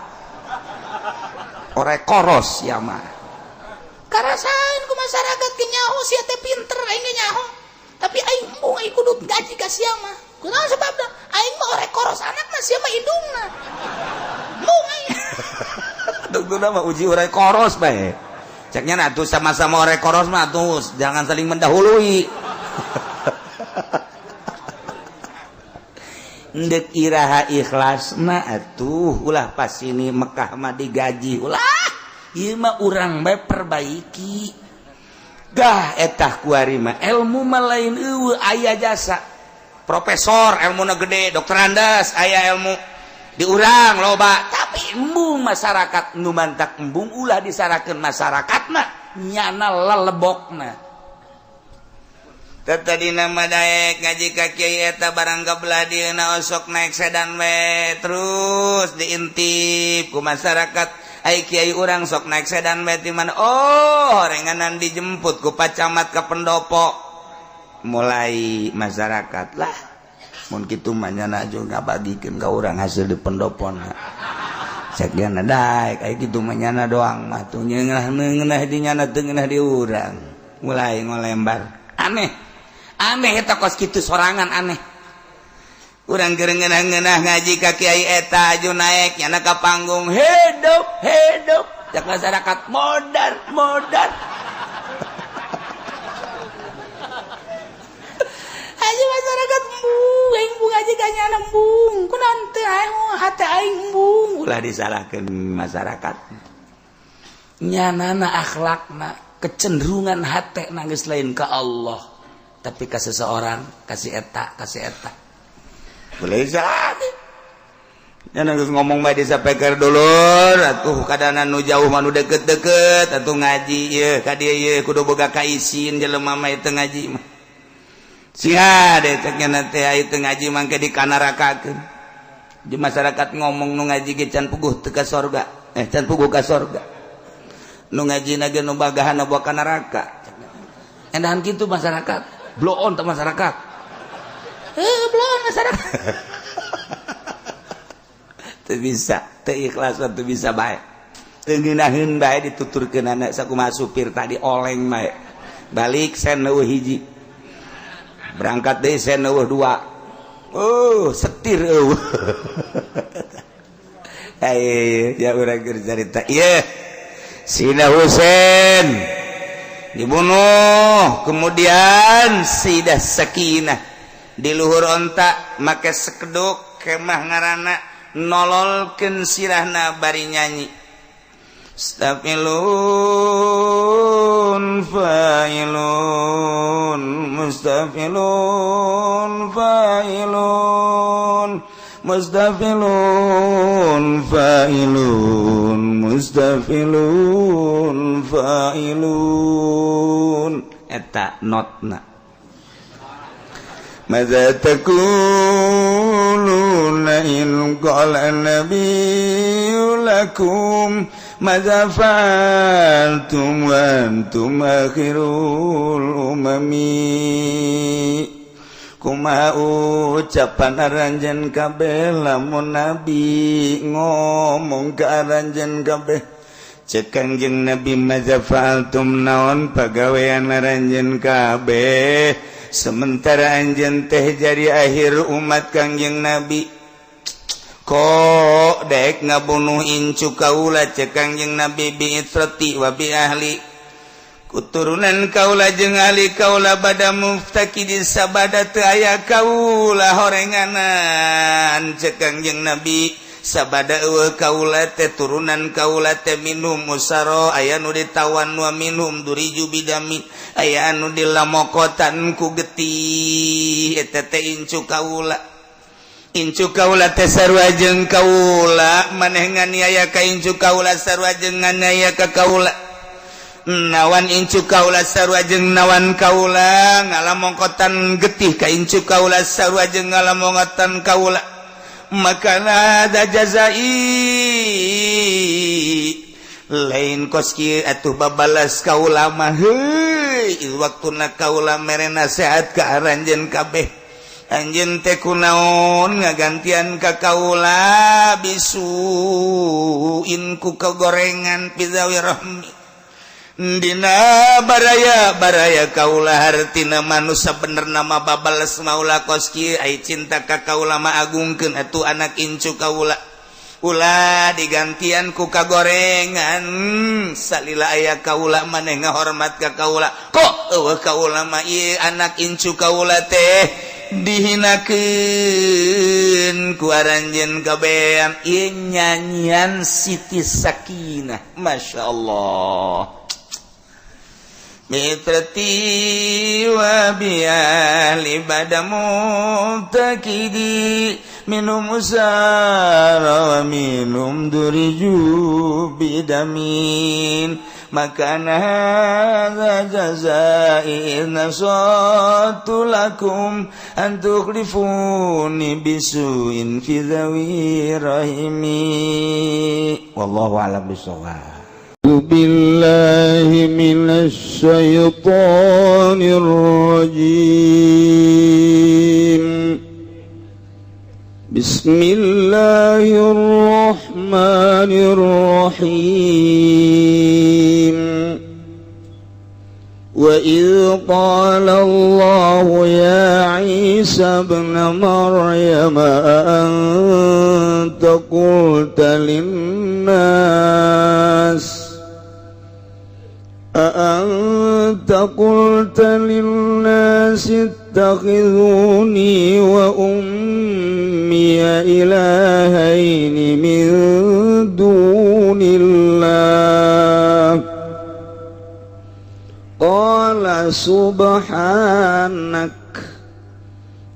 ore koros ya mah. Karasain ku masyarakat ge nyaho sia teh pinter, aing ge nyaho, tapi aing embung, aing kudu ngaji ka sia mah. Kunaon sebabna? Aing mah ore koros anakna, sia mah indungna, embung aing. Tunggu mah uji urai koros bae. Ceknya nah tuh sama-sama ore koros mah tuh jangan saling mendahului. Ndek iraha ikhlasna atuh, ulah pas ini Mekah mah digaji, ulah ieu mah urang bae perbaiki. Gah etah kuari mah ilmu mah lain eueuh, aya jasa profesor ilmuna gede, dokter Andas aya ilmu di urang loba, tapi embung masyarakat. Nu mantak embung ulah disarakeun masyarakat mah, nyana lelebokna. Tadi nama daek ngaji ka kiai eta barang kabelah dieuna osok naik sedan we, terus diintip ku masyarakat, ai kiai urang sok naik sedan we ti mana? Oh, horenganan dijemput ku Pak Camat ka pendopo. Mulai masyarakat lah, mun kitu mah nyana juga ngabagikeun ka urang hasil di pendopona. Cek dia daek ai kitu mah nyana doang mah tuh ngeunah di nyana teu ngeunah di urang. Mulai ngolembar aneh aneh eta kos kitu sorangan aneh. Urang keur ngeunah-ngeunah ngaji ka kiai eta aju naek nyana ka panggung, hidup hidup, cek masyarakat modar modar. Aja masyarakat embung, aing embung aja ka nyana embung kunaon teu aing hate aing embung. Ulah disalahkeun masyarakat, nyanana akhlakna, kecenderungan hate nangis lain ke Allah tapi ke seseorang, kasih eta kasih eta. Boleh jadi nangis ngomong bae disampaikan dulur atuh, kadana nu jauh mah nu deket-deket atuh ngaji ieu ka dieu ieu kudu boga kaisin jelema mah teu ngaji mah. Sia deh cek nya teh aya teu ngaji mangke dikanarakakeun. Di masyarakat ngomong nu ngaji ge can puguh teu ka sorga, eh can puguh ka sorga, nu ngaji na ge nu bagahan bawa ka neraka. Endahan kitu masyarakat blow on teh masyarakat, heuh, blow on masyarakat. Teu bisa, teu ikhlas, teu bisa bae, teu ngeunaheun bae dituturkeun anak. Sakumaha supir tadi oleng bae, balik sen eueuh hiji, berangkat deui sen eueuh dua, oh setir eueuh. Ayo ya urang keur carita ieu Sina Husain dibunuh, kemudian Sayyidah Sakinah di luhur onta make sekeduk kemah ngarana, nololkeun sirahna bari nyanyi Mustafilun fa'ilun mustafilun fa'ilun mustafilun fa'ilun mustafilun fa'ilun. Eta notna. Madza taquluna in qala nabiyyu lakum madza fa'altum wa antum akhirul umami? Kumaha ucapan aranjeun kabeh lamun nabi ngomong ka aranjeun kabeh? Cek Kangjeng Nabi, madza fa'altum, naon pagawean aranjeun kabeh sementara anjeun teh jadi akhir umat Kangjeng Nabi, kok dek ngabunuh incu kaula? Cek Kangjeng Nabi, bi itrati wa bi ahli. Kuturunan kaula jeung ahli kaula bada muftakidi sabada teu aya kaula horenganan. Cek Kangjeng Nabi, sabada euweuh kaula teh, turunan kaula teh, minhum usaro, aya nu ditawan, wa minhum duriju bidami, aya anu dilamokotan ku getih. Eta teh incu kaula. Incu kaula teh sarua jeung kaula. Maneh nganiaya ka incu kaula sarua jeung nganiaya ka kaula. Nawan incu kaula sarua jeung nawan kaula. Ngalamongkotan getih ka incu kaula sarua jeung ngalamongkotan kaula. Ma kana hadza jazai, lain kos kieu atuh babalas kaula mah. Heuy, waktuna kaula mere nasehat ka aranjeun kabeh, anjeun teh kunaon ngagantian ka kaula bisuin ku kegorengan fi dzawi rahmi, dina baraya baraya kaula? Hartina manusia bener nama babales maula kos kieu. Ai cinta ka kaula mah agungkeun atuh anak incu kaula, ulah digantian ku kagorengan. Salila aya kaula maneh ngahormat ka kaula, kok euweuh kaula mah ieu anak incu kaula teh dihinakeun ku aranjeun kabehan? Ieu nyanyian Siti Sakinah, Masya Allah. Mitrati wa biali bada muftakidi minhum usara wa minhum duriju bidamin. Ma kana hadza jazai idz nasahtu lakum an tukhlifuni bisuin fi dzawi rahimi. Wallahu a'lam bishawab. بالله من الشيطان الرجيم. بسم الله الرحمن الرحيم. وإذ قال الله يا عيسى ابن مريم، أأنت قلت للناس اتخذوني وأمي إلهين من دون الله؟ قال سبحانك،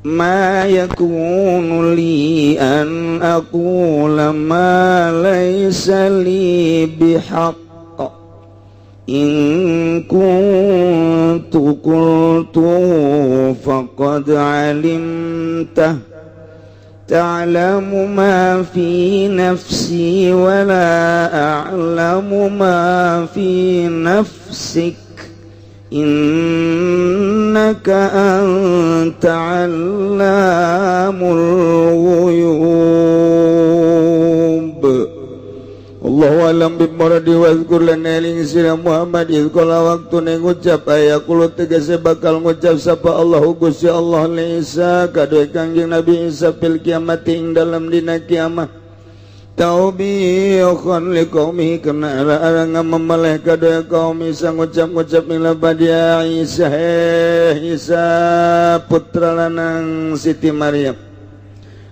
ما يكون لي أن أقول ما ليس لي بحق. إن كنت قلته فقد علمته. تعلم ما في نفسي ولا أعلم ما في نفسك. إنك أنت علام الغيوب. Allahu a'lam bimuradi. Wazkur lan eling sira Muhammad, iz qala waktu ngucap, aya yaqulu tegese bakal ngucap sapa Allahu Gusti Allah li Isa kaduwe Kangjeng Nabi Isa fil kiamat ing dalam dina kiamat, taubikhan li qaumi kana ala ngamemeleh kaduwe kaum Isa. Ngucap-ngucap ing lapad, ya Isa, he Isa putra lanang Siti Maryam,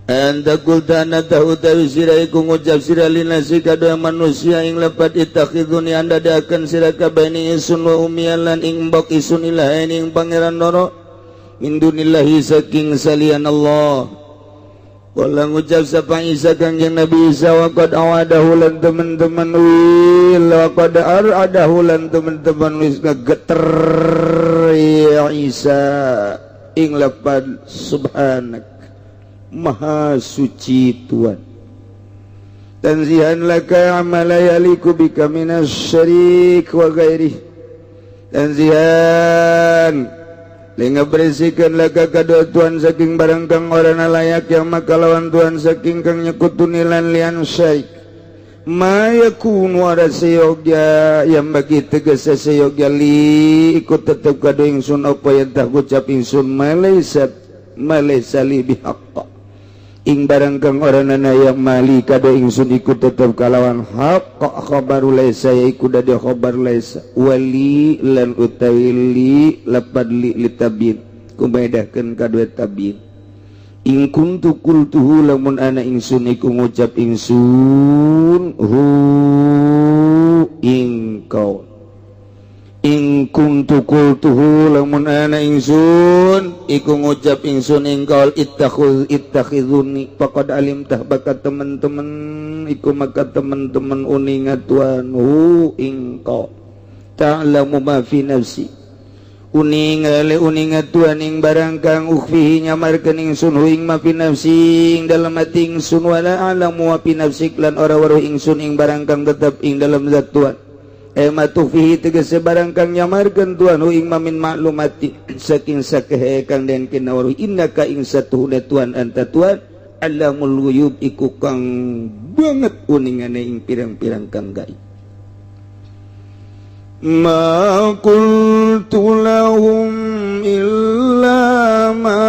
anta qulta ana utawi sira iku ngucap sira linnasi kadua manusia ing lepat ittakhiduni andadakeun sira kabeh ing isun wa ummi lan ing mbok isun ilahaini ing pangeran loro min dunillahi saking salian Allah? Wala ngucap sapa Isa, Kangjeng Nabi Isa, wa qad awadahu lan teman-teman wil wa qad aradahu lan teman-teman wis ngegeter ya Isa ing lepat, subhanak, maha suci Tuhan, tanzihan laka amma la yaliku bika minas syarik wa ghairi. Tanzihan linga bersihkan laka kadua Tuhan saking barang kang ora layak yang maka lawan Tuhan saking kang nyekutuni lan lian syarik. Ma yakunu ada seyogya yang bagi tegese seyogya li ikut tetep kado ingsun apa yang tak ucap ingsun ma laysa li bihaqqa. Ing barang kang ora nana yang mali kada ingsun iku tetep kalawan hak kok khabaru laisa iku dadi khabar laisa wali lan utawi li lapad li litabin kumaedahkeun kadue tabin. In kuntu qultuhu lamun ana ingsun iku ngucap ingsun hu ing kau. In kuntu qultuhu lamun ana ingsun iku ngucap ingsun ing kaul ittakhuz ittakhizuni faqad alimtah bakat teman-teman iku maka teman-teman uninga tuan hu ing kau ta'lamu ma fi nafsi uninga le uninga tuan ing barang kang ukhfihi nyamarkeun ingsun hu ing ma fi nafsi ing dalem ati ingsun wala a'lamu wa fi nafsik lan ora weruh ingsun ing barang kang tetep ing dalem zat tuan. Ema tufihi tegese barang kang nyamarkeun tuan hu ing mamin maklumati saking sakehe kang den kinawaruh innaka ing satuhuna tuan anta tuan alamul ghuyub iku kang banget uningane ing pirang-pirang kang gaib. Ma qultu lahum illa ma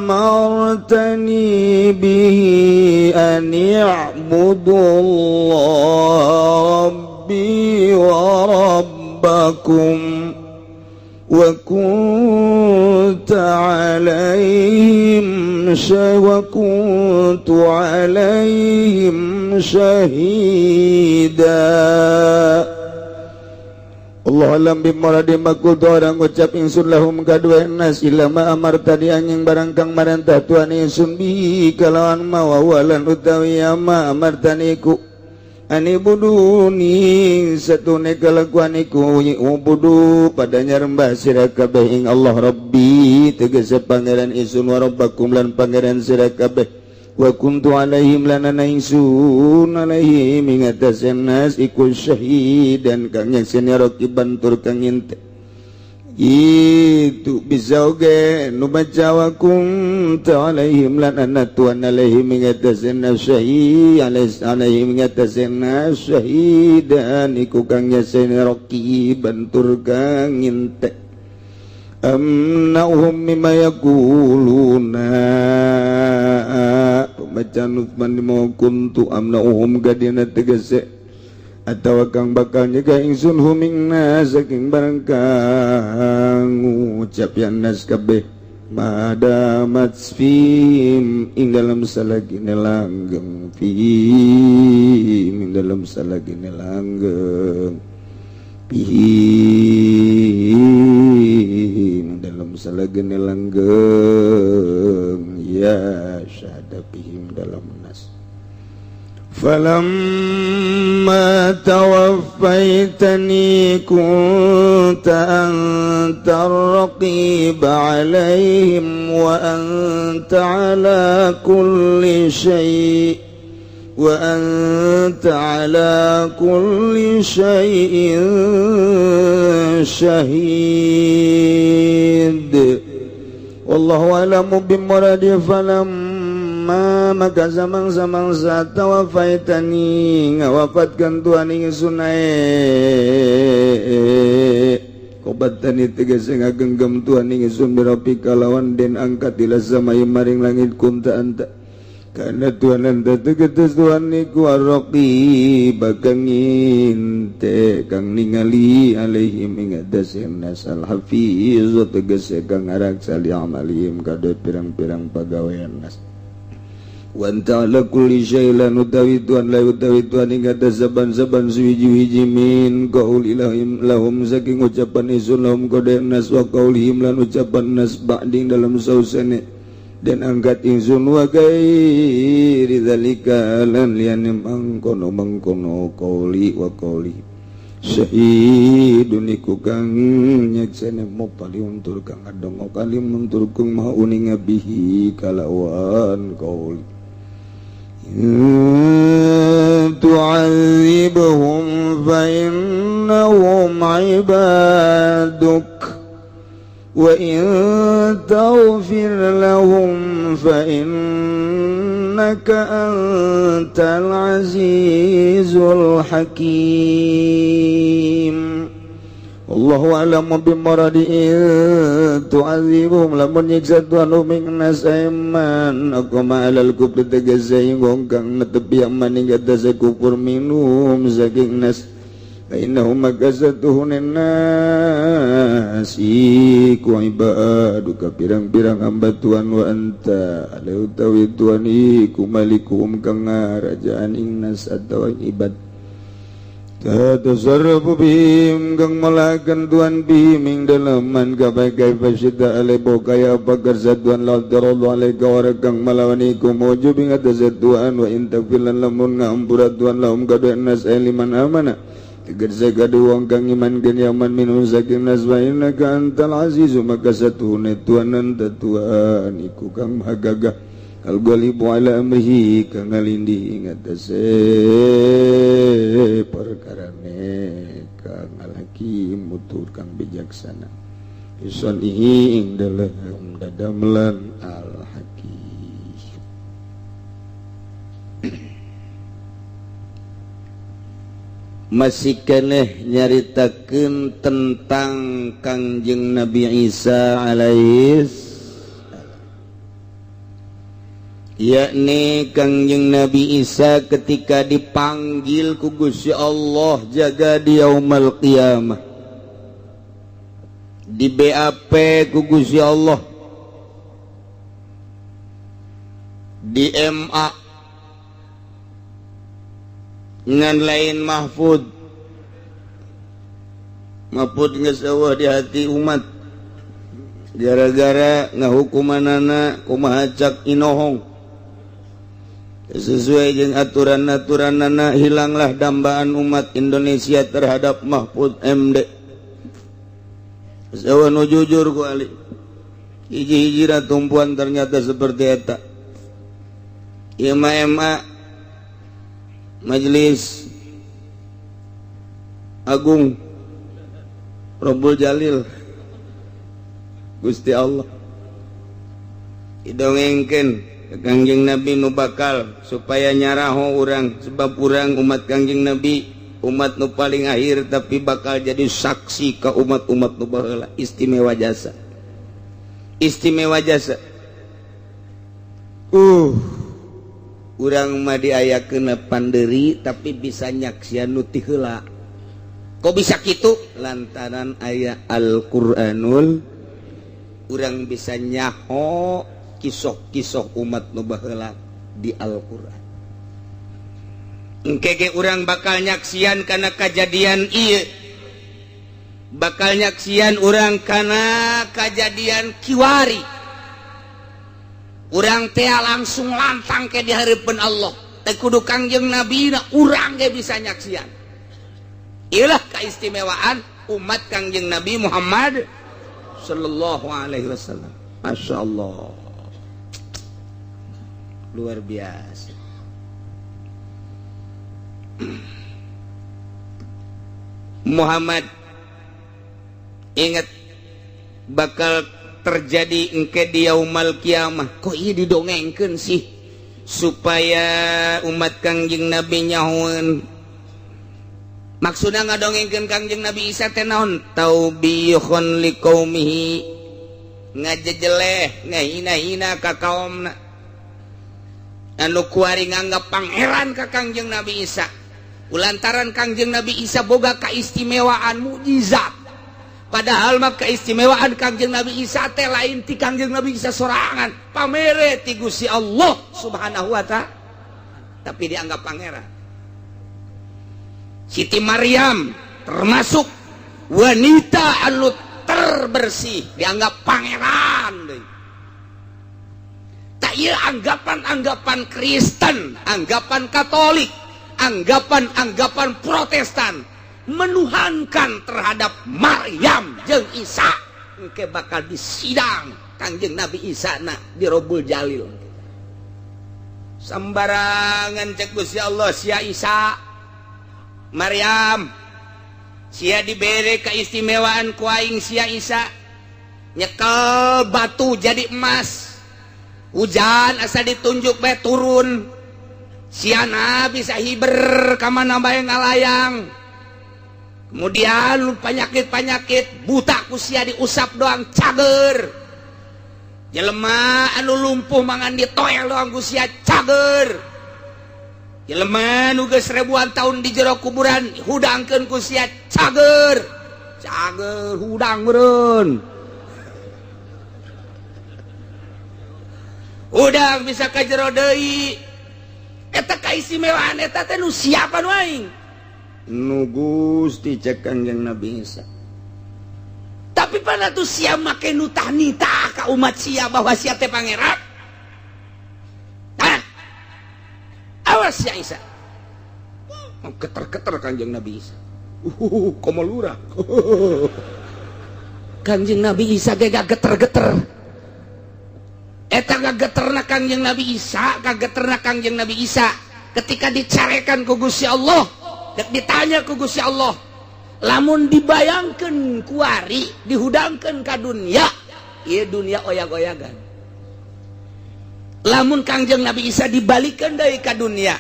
amartani bihi an i'budullaha rabbi wa rabbakum wa kuntu alaihim syahida. Allah alam bimuradi makultu orang ucap ingsun lahum kadue nas illa ma amartani anjing barang kang marantah tuan ingsun bi kalawan ma wawalan utawi ma amartani ku ani buduni satune kalakuan iku ubudu pada nyarembah sira kabeh ing Allah Rabbi tegese pangeran ingsun wa rabbakum lan pangeran sira kabeh wa kuntu alaihim lan ana ingsun alaihim ing atase nas iku syahidan kang nyakseni raqiban tur kang nginte. Itu bisa oge nu baca wa kuntu alaihim lan ana tuan alaihim ing atase nas syahid alaihim ing atase nas syahidan iku kang nyakseni raqiban tur kang nginte. Amna'uhum mimma yaquluna pembacaan Utsman mau kuntu amna'uhum gadina tegese atawa kang bakal nyegah ingsun hum ing nas saking barang kang ngucap ya nas kabeh madamat fihim ing dalam salagine langgeng fihim ing dalam salagine langgeng bihim dalam salagene langgeng ya syahada bihim dalam nas. Falamma tawaffaitani kunta anta ar-raqib alaihim wa anta ala kulli syai' wa anta ala kulli syai'in syahid. Wallahu a'lamu bimuradi. Falamma maka zaman-zaman saat tawafaitani ngawafatkan Tuhan ingsun kobatani tegese ngagenggam Tuhan ingsun birabika lawan den angkat ila samai maring langit kunta anta karena Tuhan anta tegetes Tuhan iku ar-raqib kang nginte kang ningali alaihim ing atase nas al-hafiz tegese kang ngaraksa li amalihim kade pirang-pirang pagawean nas. Wa anta ala kulli syai' lan utawi Tuhan la utawi Tuhan ing atas saban-saban suwiji-wiji min qaul ilahim lahum saking ucapan isun lahum kade nas wa qaulihim lan ucapan nas ba'ding dalam sausane dan angkat ingsun wa gairi dzalika lan liyane mangkono mangkono qauli wa qauli syahidun iku kang nyeksene mupali untur kang adongo kalim untur kang maha uninga bihi kalawan qauli tu'adzibhum fa innahum ibaduk wa in taghfir lahum fa innaka antal azizul hakim. Allahu a'lamu bimuradi tu'adzibuhum lamun nyiksa Tuhan ing nas iman aqama alal kufri tegese wong kang netepi aman ing atase kufur minum saking nas fa innahum makasatuhun nas iku ibaduka pirang-pirang hamba Tuhan wa anta ale utawi Tuhan iku malikuhum kang ngarajaan ing nas atawa ibad tasarrufu bihim kang melakan Tuhan bihim ing dalaman kabeh kaifa syita ale kaya apa kersa Tuhan la tarallahu alaika wa kang malawani ku mujub ing atase Tuhan wa in tagfir lamun ngampura Tuhan lahum kadue nas liman amana tegese kadue wong kang iman gen yaman minhum saking nas wa innaka antal azizu maka satuhune Tuhan anta Tuhan iku kang maha gagah al-ghalibu ala amrihi kang ngalindi ing atase perkarane kang al-hakim mutur kang bijaksana isonihi ing dalem dadamelan al-hakim. Masih keneh nyaritakeun tentang Kangjeng Nabi Isa alaihis, yakni Kangjeng Nabi Isa ketika dipanggil ku Gusti Allah jaga di yaumul qiyamah, di BAP ku Gusti Allah, di MA ngan lain Mahfud. Mahfud geus eueuh di hati umat gara-gara ngahukumanana kumaha cak inohong sesuai jeung aturan-aturanana, hilanglah dambaan umat Indonesia terhadap Mahfud MD. Eueuh nu jujur ku ali hiji-hijira tumpuan ternyata seperti eta. Ieu mah MA Majelis Agung Rabbul Jalil Gusti Allah didongengkeun Kangjeng Nabi nu bakal supaya nyaraho urang, sebab urang umat Kangjeng Nabi umat nu paling akhir tapi bakal jadi saksi ke umat-umat nu baheula. Istimewa jasa, istimewa jasa. Urang mah diayakeun panderi tapi bisa nyaksian nu ti heula. Kok bisa kitu? Lantaran aya Al-Qur'anul, urang bisa nyaho kisah-kisah umat nu baheula di Al-Qur'an. Engke ge urang bakal nyaksian kana kajadian ieu, bakal nyaksian urang kana kajadian kiwari. Urang teh langsung lantang ke di hareupeun Allah teh kudu Kangjeng Nabi na urang ge bisa nyaksian. Ieulah keistimewaan umat Kangjeng Nabi Muhammad sallallahu alaihi wasallam. Masya Allah, luar biasa. Muhammad ingat bakal terjadi engke di yaumal kiamah. Kok ieu didongengkeun sih supaya umat Kangjeng Nabi nyahoeun? Maksudna ngadongengkeun Kangjeng Nabi Isa teh naon? Taubihun liqaumihi, ngajejeleh ngahina-hina ka kaomna anu kuari nganggap pangeran ka Kangjeng Nabi Isa. Ulantaran Kangjeng Nabi Isa boga keistimewaan mukjizat, padahal mah keistimewaan Kangjeng Nabi Isa teh lain ti Kangjeng Nabi Isa sorangan, pamere ti Gusti Allah Subhanahu wa ta'ala, tapi dianggap pangeran. Siti Maryam termasuk wanita anu terbersih dianggap pangeran deui. Tak ieu anggapan-anggapan Kristen, anggapan Katolik, anggapan-anggapan Protestan menuhankan terhadap Maryam jeung Isa, engke bakal disidang Kangjeng Nabi Isa na di Robul Jalil. Sembarangan cek Gusti Allah, sia Isa Maryam sia dibere keistimewaan ku aing, sia Isa nyekel batu jadi emas, hujan asa ditunjuk bae turun, siana bisa hiber ka mana bae ngalayang. Kemudian penyakit-penyakit buta ku sia diusap doang cager. Jelema anu lumpuh mangan ditoel doang ku sia cager. Jelema nu geus ribuan tahun di jero kuburan hudangkeun ku sia cager. Cager hudang meureun. Hudang bisa ka jero deui. Eta kaistimewaan eta teh nu siapa nu aing? Nu Gusti cek Kangjeng Nabi Isa. Tapi pada tuh sia make nu nitah ka umat sia bahwa sia teh pangeran. Hah? Awas sia Isa. Geter-geter Kangjeng Nabi Isa. Komo lurah. Kangjeng Nabi Isa ge geter-geter. Eta gageterna Kangjeng Nabi Isa, gageterna Kangjeng Nabi Isa ketika dicarekan ku Gusti Allah, dek ditanya ku Gusti Allah, lamun dibayangkeun kuari dihudangkeun ka dunia, ieu dunia oyag-oyagan. Lamun Kangjeng Nabi Isa dibalikeun deui ka dunia,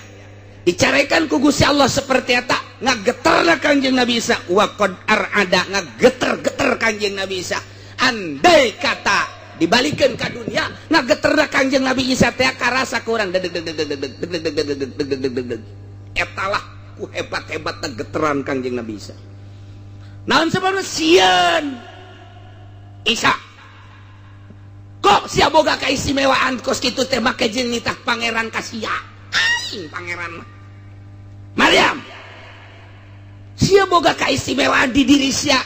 dicarekan ku Gusti Allah seperti eta, ngageterna Kangjeng Nabi Isa, wa qad arada, ngageter-geter Kangjeng Nabi Isa. Andai kata dibalikeun ka dunia, ngageterna Kangjeng Nabi Isa teh karasa kurang deg deg deg deg deg deg deg deg deg deg deg deg. Eta lah ku hebat-hebatna geteran Kangjeng Nabi Isa. Naon sebabna sieun Isa? Kok sia boga kaistimewaan kos kitu teh make jeung nitah pangeran ka sia? Aing pangeran mah. Maryam, sia boga kaistimewaan di diri sia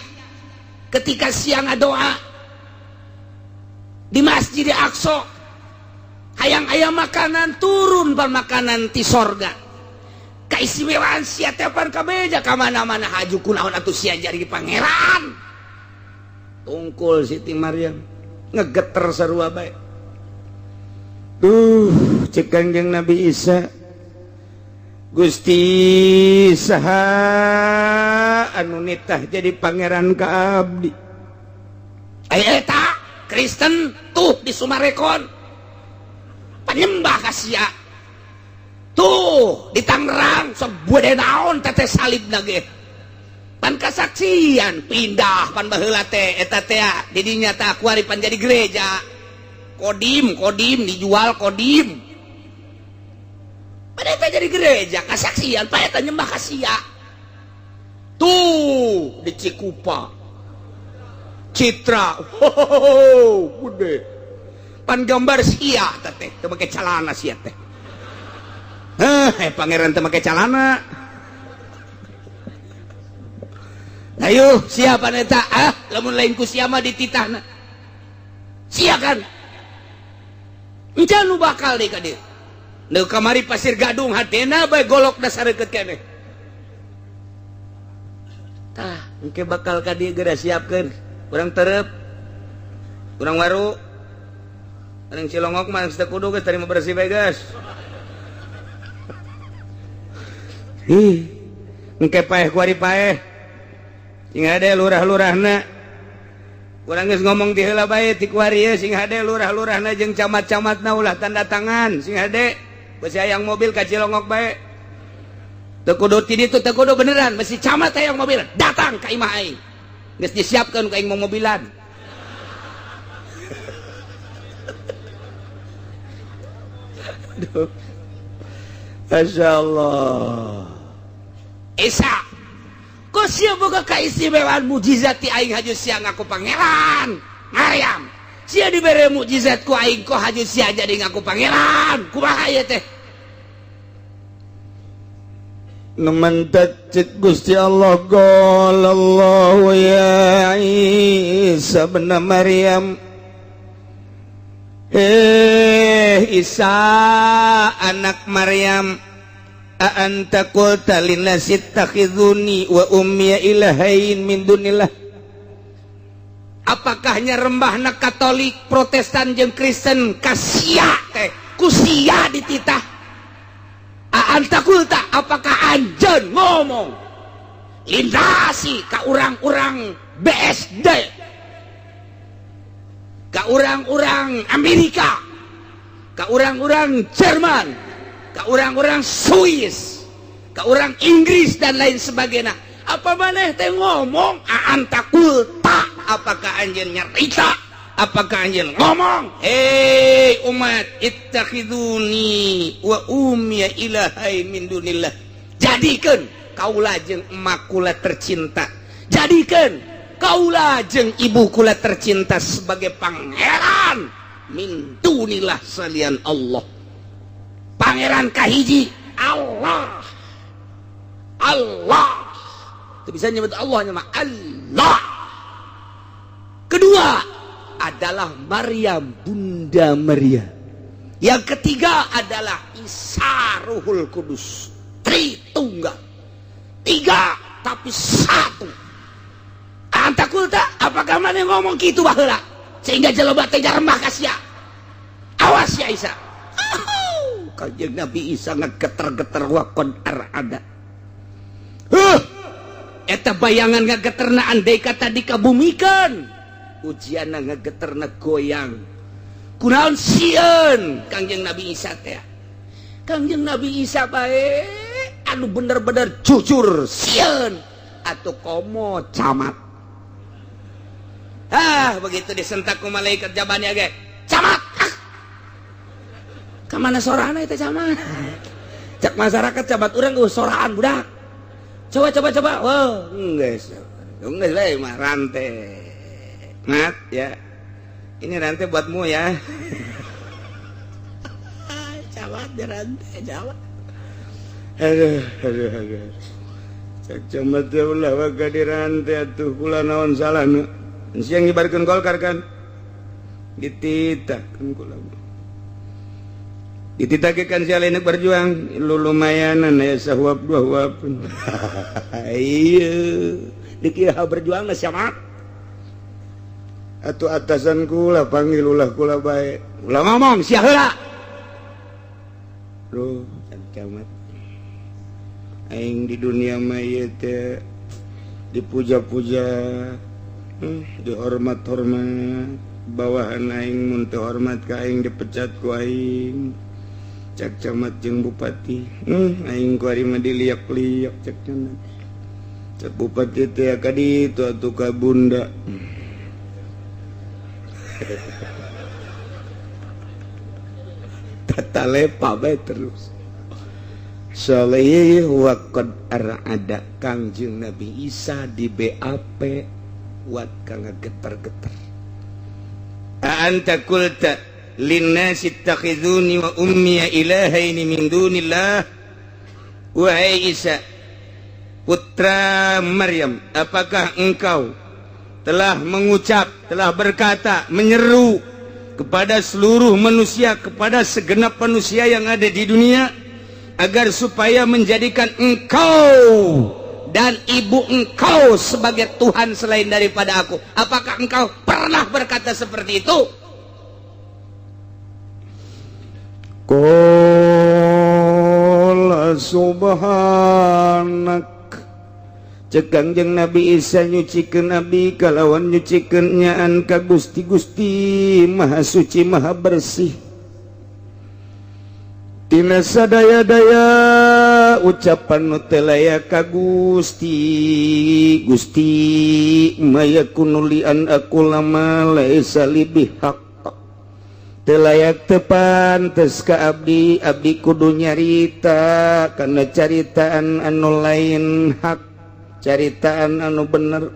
ketika sia ngadoa di Masjid Aqsa, hayang aya makanan turun pan makanan ti sorga. Kaistimewaan sia teh pan kabeja ka mana-mana haju kunaon atuh sia jadi pangeran. Tungkul Siti Maryam ngegeter sarua bae. Duh, cek Kangjeng Nabi Isa, Gusti saha anu nitah jadi pangeran ka abdi? Aya eta Kristen tuh di Sumarekon penyembah ka sia. Tuh di Tangerang sok bude naon teteh salib ge. Pan kasaksian pindah pan baheula teh eta teh di dinya teh kuari pan jadi gereja. Kodim, kodim dijual kodim. Pada eta jadi gereja kasaksian pa eta nyembah ka sia. Tuh di Cikupa. Citra, ho, gede. Pan gambar sia teh teu make calana sia teh. Heh, pangeran teu make calana. Ayo, siapa eta? Ah, lamun lain ku sia mah dititahna. Sia kan? Encan nu bakal deui ka dieu. Nu kamari Pasir Gadung hatena bae golok dasar deukeut keneh. Tah, engke bakal ka dieu geura siapkeun. Urang terep, urang waru, urang Cilongok mah geus teu kudu geus tarima bersih bae geus. Ih, engke paeh kuari paeh. Sing hade lurah-lurahna. Urang geus ngomong di heula bae ti kuari ye sing hade lurah-lurahna jeung camat-camatna ulah tanda tangan, sing hade besi hayang mobil ka Cilongok bae. Teu kudu ti ditu, teu kudu beneran, besi camat hayang mobil datang ka imah aing. Geus disiapkeun ku aing mau mobilan. Aduh. Masya Allah. Isa, kok sia boga kaistimewaan mukjizat ti aing haju sia ngaku pangeran. Maryam, sia dibere mukjizat ku aing kok haju sia jadi ngaku pangeran. Kumaha ieu teh? Numentek cek Gusti Allah, qala Allahu ya Isa ibn Maryam. Isa anak Maryam, a anta qulta linnasi ittakhiduni wa ummi ilahain min dunillah. Apakahnya rembahna Katolik, Protestan jeung Kristen ka sia teh ku sia dititah? A anta qulta, apakah anjeun ngomong lindasi ka urang-urang BSD, ka urang-urang Amerika, ka urang-urang Jerman, ka urang-urang Swiss, ka urang Inggris dan lain sebagainya? Apa maneh teh ngomong anta qulta, apakah anjeun nyarita, apakah anjeun ngomong, "Hei umat, ittakhiduni wa ummiya ilahain min dunillah, jadikeun kaula jeung emak kula tercinta, jadikeun kaula jeung ibu kula tercinta sebagai pangeran min dunillah, salian Allah." Pangeran kahiji Allah. Allah itu bisa nyebut Allah mah Allah. Kedua adalah Maryam, Bunda Maria. Yang ketiga adalah Isa Ruhul Kudus. Tritunggal, tiga tapi satu. Anta qulta, apakah maneh ngomong gitu baheula sehingga jelema teh jaremah ka sia? Awas ya Isa. Kanjeng Nabi Isa ngegeter-geter, waqad ar'ada. Huh, eta bayangan ngageterna andai kata dikabumikan ujian, ngageterna goyang. Kunaon sieun Kangjeng Nabi Isa teh? Kangjeng Nabi Isa bae anu bener-bener jujur sieun, atau komo camat. Ah, begitu disentak ku malaikat jabannya ge, "Camat, ah. Kemana sorana itu camat?" Cak masyarakat, camat urang soraan budak. Coba, coba, coba. Wow, enggak enggak lah mah rantai mat ya, ini rantai buatmu ya. Camat di rantai camat. Aduh, aduh, aduh. Cak camat ya, ulah waka di rantai atuh, kula naon salah nu siang ngibarkeun Golkar kan dititahkeun kula, dititahkeun si lain berjuang lu lumayanan ya, sahuap dua huap. Iya, dikira berjuang na siapa atau atasan kula panggil, ulah kula bae, ulah ngomong sia heula. Loh, camat, aing di dunia mah ieu teh dipuja-puja, dihormat-hormat. Bawahan aing mun teu hormat ka aing, dipecat ku aing, cak camat jeung bupati. Aing ku ari mah diliak-liak, cak camat. Cak bupati teh ka ditu atuh ka bunda. Tata lepa bae terus. Saleh waqad ar'ada. Kangjeng Nabi Isa di BAP wat kang geter-geter. Anta qulta linnasi ittakhiduni wa ummi ilahaini min dunillah? Wahai Isa putra Maryam, apakah engkau telah mengucap, telah berkata, menyeru kepada seluruh manusia, kepada segenap manusia yang ada di dunia agar supaya menjadikan engkau dan ibu engkau sebagai Tuhan selain daripada aku? Apakah engkau pernah berkata seperti itu? Qala subhanak. Cek Kangjeng Nabi Isa, nyucikeun abdi kalawan nyucikeun nyaan ka Gusti. Gusti Maha Suci, Maha Bersih tina sadaya-daya ucapan nu teu layak ka Gusti. Gusti, ma yakunu li an aqula ma laisa li bihaq, teu layak, teu pantes ka abdi, abdi kudu nyarita kana caritaan anu lain hak, caritaan anu bener,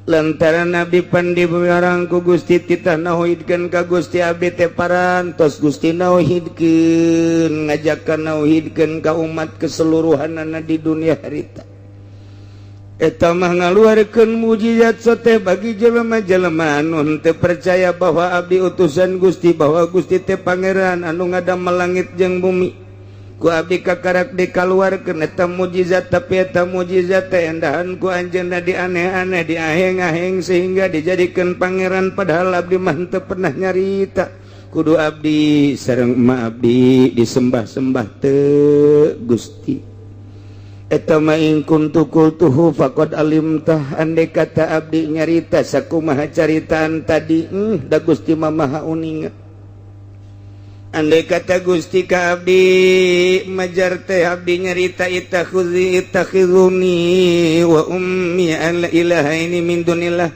lantaran abdi pandi orang ku Gusti titah nauhidkeun ka Gusti. Abdi teh parantos Gusti nauhidkeun, ngajakan nauhidkeun ka umat keseluruhanana di dunia harita. Eta mah ngaluarkeun mujizat sote bagi jelema-jelema anu henteu percaya bahwa abdi utusan Gusti, bahwa Gusti teh pangeran anu ngadamel langit jeung bumi. Ku abdi kakarak dikaluarkeun eta mujizat, tapi eta mujizat teh endahan ku anjeunna di aneh-aneh, di aheng-aheng, sehingga dijadikeun pangeran, padahal abdi mah henteu pernah nyarita kudu abdi sareng emak abdi disembah-sembah teu. Gusti, eta mah in kuntu qultuhu faqad alimtah, andai kata abdi nyarita sakumaha caritaan tadi, da Gusti mah Maha uninga. Andai kata Gusti ka abdi majar teh abdi nyarita ittakhidzi ittakhiduni wa ummi al ilahaini min dunillah.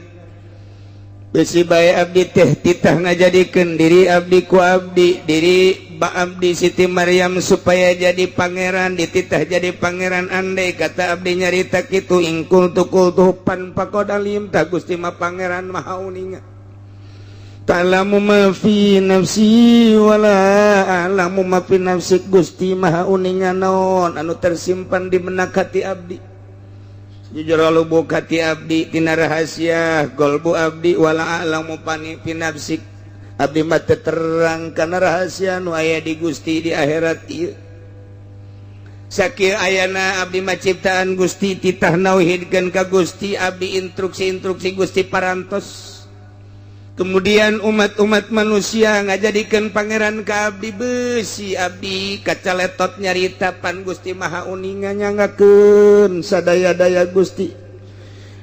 Besi bae abdi teh titah ngajadikeun diri abdi ku abdi diri ba abdi Siti Maryam supaya jadi pangeran, dititah jadi pangeran. Andai kata abdi nyarita kitu, in qultu qultuhu pan faqad alimta, Gusti mah pangeran maha uninga. Ta'lamu ma fi nafsi wala a'lamu ma fi nafsik. Gusti maha uninga naon anu tersimpan di benak hati abdi, jujur lubuk hati abdi, tina rahasia golbu abdi. Wala a'lamu pani fi nafsik, abdi mah teu terang kana rahasia nu aya di Gusti di akhirat ieu. Sakieu ayana abdi mah ciptaan Gusti, titah nauhidkeun ka Gusti abdi, instruksi-instruksi Gusti parantos. Kemudian umat-umat manusia ngajadikeun pangeran ka abdi, besi abdi kacaletot nyarita, pan Gusti maha uninga, nyanggakeun sadaya-daya Gusti,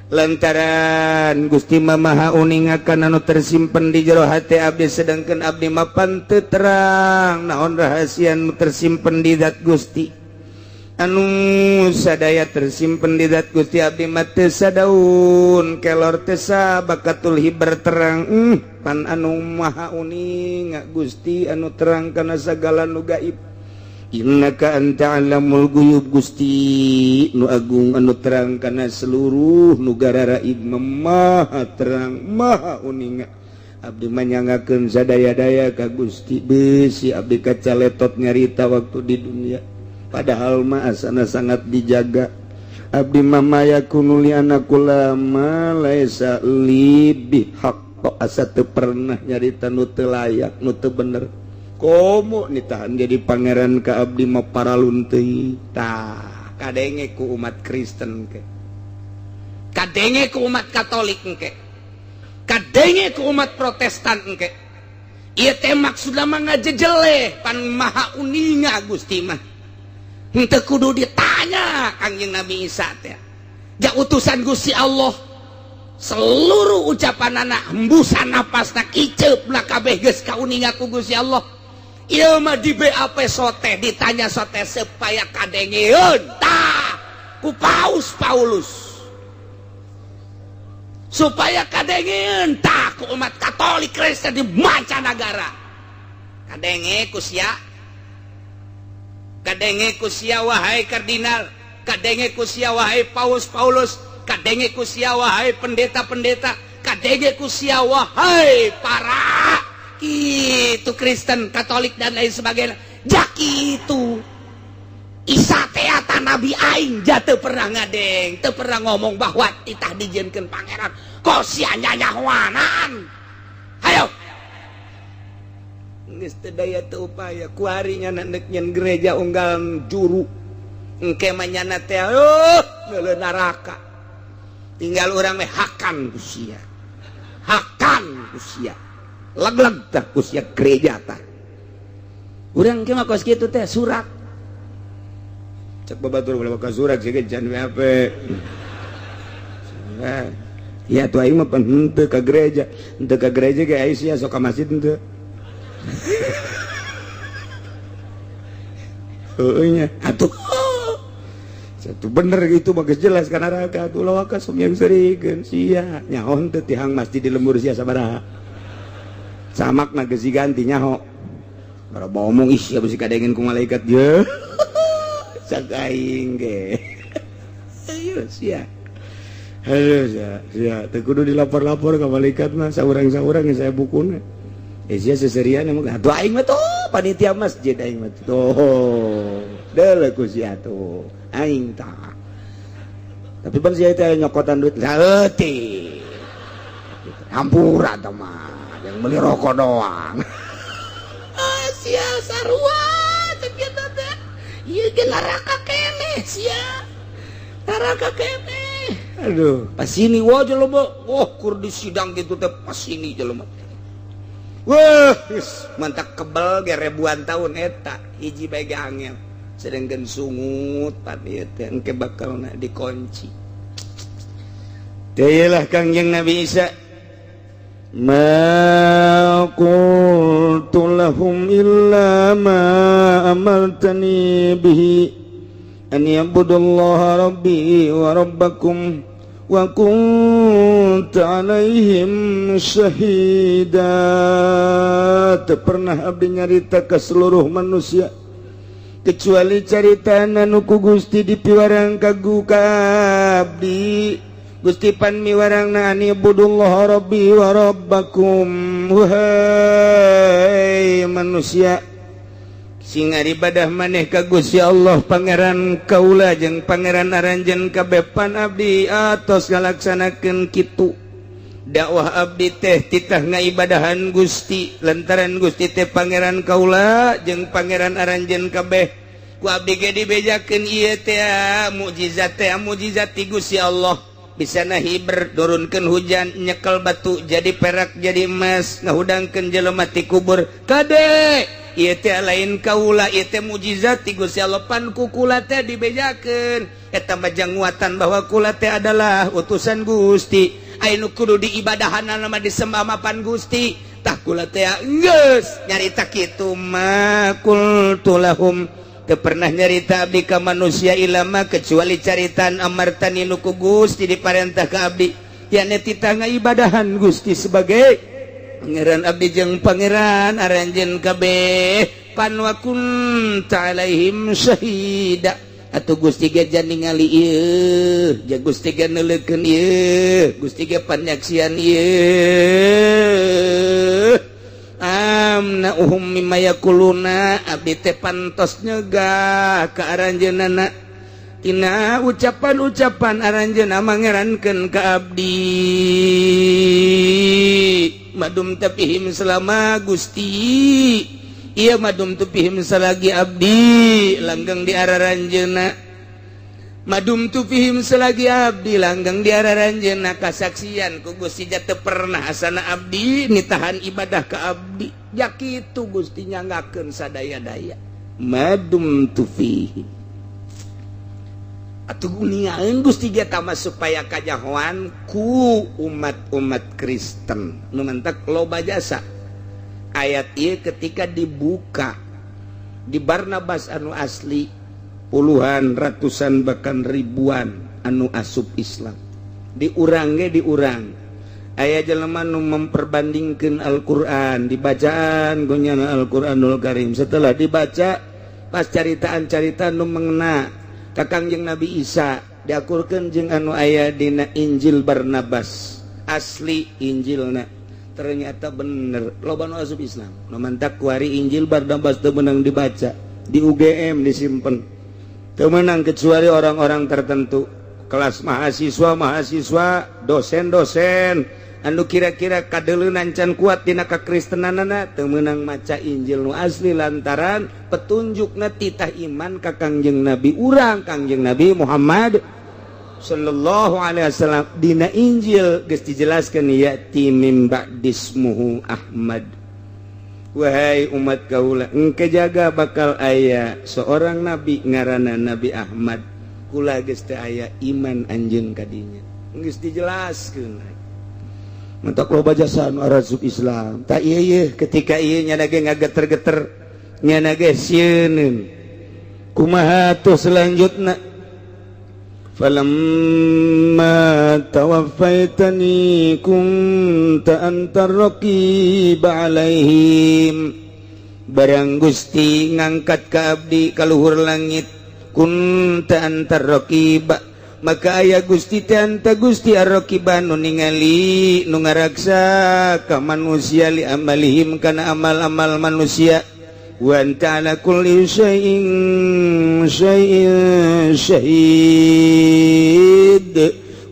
lantaran Gusti mah maha uninga kana anu tersimpen di jero hati abdi, sedangkan abdi mah pan teu terang naon rahasia nu tersimpen di zat Gusti. Anu sadaya tersimpen di zat Gusti, abdi mah teu sadaun kelor, teu bakatul hiber terang. Pan anu maha uninga Gusti, anu terang kana sagala nu gaib. Innaka anta alamul guyub. Gusti nu agung, anu terang kana seluruh nu gararaib, maha terang, maha uninga. Abdi manyanggakeun sadaya-daya ka Gusti. Besi abdi kacaletot nyarita waktu di dunia, padahal mah asana sangat dijaga. Abdi mah ma yakunu li an aqula ma laisa li bihaq, asa teu pernah nyarita nu teu layak, nu teu bener. Komo nitahan jadi pangeran ka abdi mah paralun teuing. Tah, kadenge ku umat Kristen ke, kadenge ku umat Katolik ke, kadenge ku umat Protestan ke. Ieu teh maksudna mah ngajejeleh, pan maha uninga Gusti mah. Henteu kudu ditanya Kangjeng Nabi Isa teh. Ja utusan Gusti Allah, seluruh ucapan anak, hembusan napasna, kiceupna kabeh geus kauninga ku Gusti Allah. Ieu mah di BAP sote, ditanya sote supaya kadengeun tah ku Paus Paulus, supaya kadengeun tah ku umat Katolik Kristen di mancanagara. Kadenge ku sia, kadenge ku sia wahai kardinal, kadenge ku sia wahai Paus Paulus, kadenge ku sia wahai pendeta-pendeta, kadenge ku sia wahai para itu Kristen, Katolik, dan lain sebagainya. Jak itu Isa teata nabi aing, ja teu pernah ngadeng, teu pernah ngomong bahwa titah dijieunkeun pangeran. Kok sia nyanyahoanan? Hayo. Geus teu daya teu upaya, kuari nyana neuk nyen gereja unggal juru. Engke mah nyana teh oh, neuleuh neraka. Tinggal urang meh hakan ku sia. Hakan ku sia. Leg-leg tah ku sia gereja tah. Urang ke mah kos kitu teh surak. Cek babatur ulah ka surak sih can WAP. Nah, ya tuh aing mah pan henteu ka gereja. Henteu ka gereja ge aing sia sok ka masjid henteu. Heueuh nya atuh. Satu bener gitu bagus jelas kana neraka atuh, ulah waka sok yang serikeun sia. Nyaho henteu tihang masjid di lembur sia sabaraha. Samakna geus diganti nyaho. Bara ngomong ih sia bisi kadengen ku malaikat ye. Cak aing ge. Ayo sia. Aduh sia, sia teu kudu dilapor-lapor ka malaikat mah, saurang-saurang saya bukuna. Eh sia seserian emang atuh aing mah tuh panitia masjid aing mah tuh. Deuleu ku sia tuh. Aing tah. Tapi pan sia teh nyokotan duit saeutik. Hampura tah mah, yang beli rokok doang. Ah, sia sarua cek kitu teh. Ieu ge neraka keneh sia. Neraka keneh. Aduh, pas ini wah jelema, wah kur di sidang gitu teh pas ini jelema. Wah, mantak kebel ge ribuan tahun eta hiji bae ge angel. Sedangkan sungut pan ieu teh engke bakalna dikunci. Teh lah Kangjeng Nabi Isa. Ma qultu lahum illa ma amartani bihi an ya'budullaha rabbi wa rabbakum wa kuntu alaihim syahida. Teu pernah abdi nyarita ke seluruh manusia kecuali carita anu ku Gusti dipiwarang ka abdi. Gusti pan miwarangna an ibudullah rabbi wa rabbakum. Wahai manusia, sing ibadah maneh ka Gusti Allah, Pangeran kaula jeung Pangeran aranjeun kabeh. Pan abdi atos ngalaksanakeun kitu dakwah abdi teh, titah ngaibadahan Gusti lantaran Gusti teh Pangeran kaula jeung Pangeran aranjeun kabeh. Ku abdi ge dibejakeun ieu teh mukjizat teh, mukjizat ti Gusti Allah, bisa nahiber nurunkeun hujan, nyekel batu jadi perak, jadi emas, ngahudangkeun jelema ti kubur. Kade, ieu teh lain kaula, ieu teh mukjizat ti Gusti Allah. Pan ku kula teh dibejakeun eta mah nguatan bahwa kula teh adalah utusan Gusti. Anu kudu diibadahan mah, disembah mah pan Gusti. Tah, kula teh geus nyarita kitu. Ma qultu lahum, teu pernah nyarita abdi ka manusia, illa ma, kecuali caritaan, amartani, nu ku Gusti diparentah ka abdi, yakni titah ngibadahan Gusti sebagai Pangeran abdi jeung Pangeran aranjeun kabeh. Pan wa kunta alaihim syahida. Atuh Gusti ge ningali ieu ja, Gusti ge neuleukeun ieu, Gusti ge panyaksian ieu. Amna'uhum mimma yaquluna, abdi teh pantos nyegah ka aranjeunana tina ucapan-ucapan aranjeunna mangerankeun ka abdi. Madumtu fihim, selama Gusti iya, madumtu fihim, selagi abdi langgeng di araranjeunna, madumtu fihim, selagi abdi langgeng di araranjeunna, kasaksian ku Gusti teu pernah asana abdi nitahan ibadah ka abdi. Ya kitu Gusti nyanggakeun sadaya-daya. Madumtu fihim. Atuh guningaeun Gusti ge tama supaya kajahoan ku umat-umat Kristen nu mantak loba jasa. Ayat ieu ketika dibuka di Barnabas anu asli, puluhan, ratusan, bahkan ribuan anu asup Islam. Diurang ge diurang aya jelema nu memperbandingkan Al-Qur'an, dibacaan gonyana Al-Qur'anul Karim. Setelah dibaca, pas caritaan-carita nu mengena ka Kangjeng Nabi Isa diakurkeun jeung anu aya dina Injil Barnabas asli Injilna, ternyata bener. Loba nu asup Islam. Nu mantak kuari Injil Barnabas teu meunang dibaca di UGM, disimpen, teu meunang kecuali orang-orang tertentu, kelas mahasiswa mahasiswa, dosen-dosen anu kira-kira kadeleunan can kuat dina kakristenanana, teu meunang maca Injil nu asli lantaran petunjukna titah iman ka Kangjeng Nabi urang, Kangjeng Nabi Muhammad sallallahu alaihi wasallam. Dina Injil geus dijelaskeun, ya'ti mim ba'dismuhu Ahmad. Wahai umat kaula, engke jaga bakal aya seorang nabi ngaranna Nabi Ahmad. Kula geus teu aya, iman anjeun kadinya. Geus dijelaskeun. Mentok loba jasa anu arasup Islam. Tak ieu ieu ketika ieu nyana ge ngageter-geter, nyana ge sieun. Kumaha tuh selanjutna? Falamma tawaffaitani kunta antar raqib alaihim. Barang Gusti ngangkat ka abdi ka luhur langit, kunta antar raqib, maka aya Gusti teh, anta Gusti, ar-raqiba, nu ningali, nu ngaraksa ka manusia, li amalihim, kana amal-amal manusia, wa anta ala kulli syai'in syai'in syahid.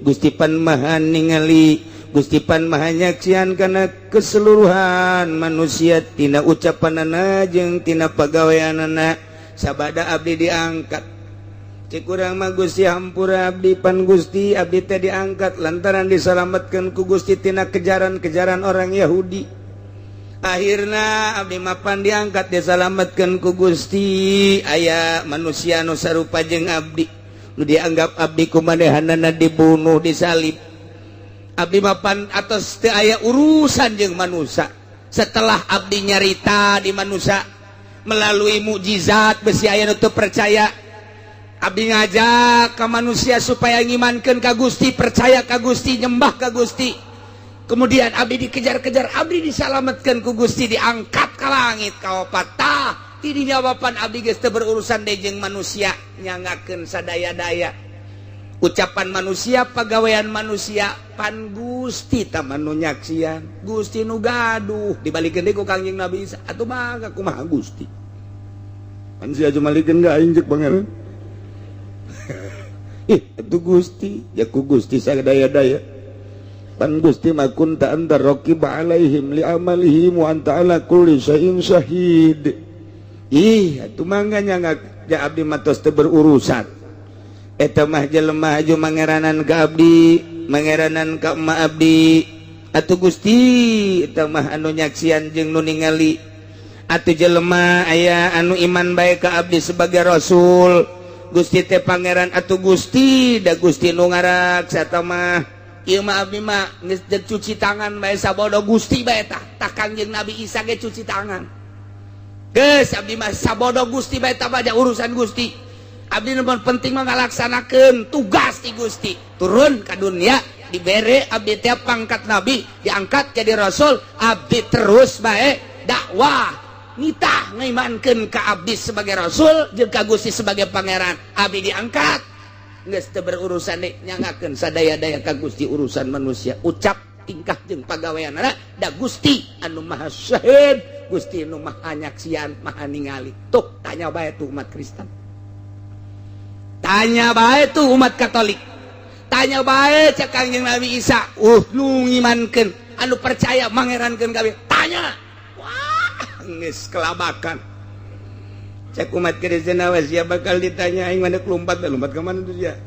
Gusti pan maha ningali, Gusti pan maha nyaksian kana keseluruhan manusia tina ucapanana jeung tina pagaweanana. Sabada abdi diangkat, cek urang mah, "Gusti, hampura abdi." Pan Gusti, abdi teh diangkat lantaran diselamatkan ku Gusti tina kejaran-kejaran orang Yahudi. Akhirnya abdi mapan diangkat, diselamatkan ku Gusti. Aya manusia nu sarupa jeung abdi nu dianggap abdi kumanehanana dibunuh, disalib. Abdi mapan atos teu aya urusan jeung manusia. Setelah abdi nyarita di manusia melalui mukjizat, besi aya nu teu percaya. Abdi ngajak ke manusia supaya ngimankeun ka Gusti, percaya ka Gusti, nyembah ka Gusti. Kemudian abdi dikejar-kejar, abdi disalametkeun ku Gusti, diangkat ka langit ka opat. Tah, tidinya wapan abdi geus teu berurusan deui jeung manusia, nyangakeun sadaya-daya ucapan manusia, pagawean manusia, pan Gusti taman nu nyaksian, Gusti nu gaduh. Dibalikeun deui ku Kangjeng Nabi Isa, atuh mangga kumaha Gusti? Pan sia jumalikeun ka aing jeung Pangeran. Ih, atuh Gusti, ya ku Gusti sadaya-daya. Pan Gusti mah kunta anta raqib alaihim li amalihim wa anta ala kulli syai'in syahid. Ih, atuh mangga nyangga ja abdi mah tos teu berurusan. Eta mah jelema aju mangeranan ka abdi, mangeranan ka emak abdi. Atuh Gusti eta mah anu nyaksian jeung nu ningali. Atuh jelema aya anu iman bae ka abdi sebagai rasul. Gusti teh pangeran, atuh Gusti da Gusti nu ngaraksa eta mah. Ieu mah abdi mah geus cuci tangan bae, sabodo Gusti bae tah. Tah Kangjeng Nabi Isa ge cuci tangan. Geus abdi mah sabodo Gusti bae tah, baja urusan Gusti. Abdi nu penting mah ngalaksanakeun tugas ti Gusti. Turun ka dunia, dibere abdi teh pangkat nabi, diangkat jadi rasul, abdi terus bae dakwah. Nitah ngaimankeun ka abdi sebagai rasul jeung ka Gusti sebagai pangeran. Abdi diangkat. Geus teu berurusan deui, nyangakeun sadaya-daya ka Gusti urusan manusia. Ucap, tingkah jeung pagaweanana da Gusti anu Maha Syahid, Gusti anu Maha Nyaksian, Maha Ningali. Tuh tanya bae tuh umat Kristen. Tanya bae tuh umat Katolik. Tanya bae cek Kangjeng Nabi Isa, nu ngimankeun, anu percaya mangerankeun kabeh. Tanya. Wah, geus kelabakan. Cek umat Kristen, awas ya bakal ditanya, aing mana lompat, lompat ke mana tuh ya?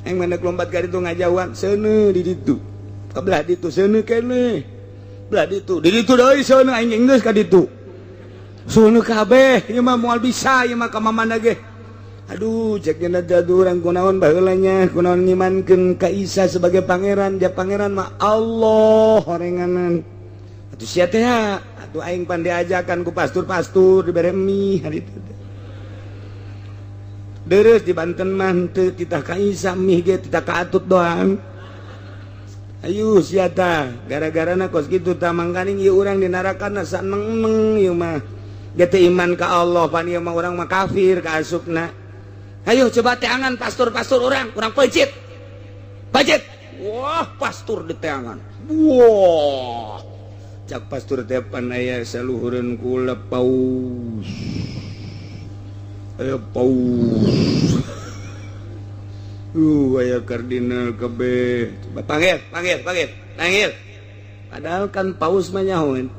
Aing mana lompat ka ditu ngajauhan, seuneu di ditu. Ka belah ditu seuneu keneh. Belah ditu, di ditu deui seuneu, aing geus ka ditu. Seuneu kabeh, ieu mah moal bisa ieu mah ka mamana ge. Aduh, cek nya urang kunaon baheula nya, kunaon ngimankeun ka Isa sebagai pangeran, dia pangeran mah Allah horenganan. Atuh sia teh, atuh aing pan diajakan ku pastur-pastur, dibere mie hari itu. Deres di Banten mah teu titah ka Isa, mie ge titah ka Atut doang. Ayo sia tah, gara-garana kos kitu tah, mangkaning ieu urang di narakana saneng-neng ieu mah. Ge teu iman ka Allah, pan ieu mah urang mah kafir ka asupna. Ayo coba teangan pastur-pastur orang, urang peuncit. Peuncit. Wah, pastur di teangan. Wah. Cak pastur teh pan aya saluhureun kula paus. Aya paus. Aya kardinal kabeh. Coba panggil, panggil, panggil, panggil. Padahal kan paus mah nyahoeun.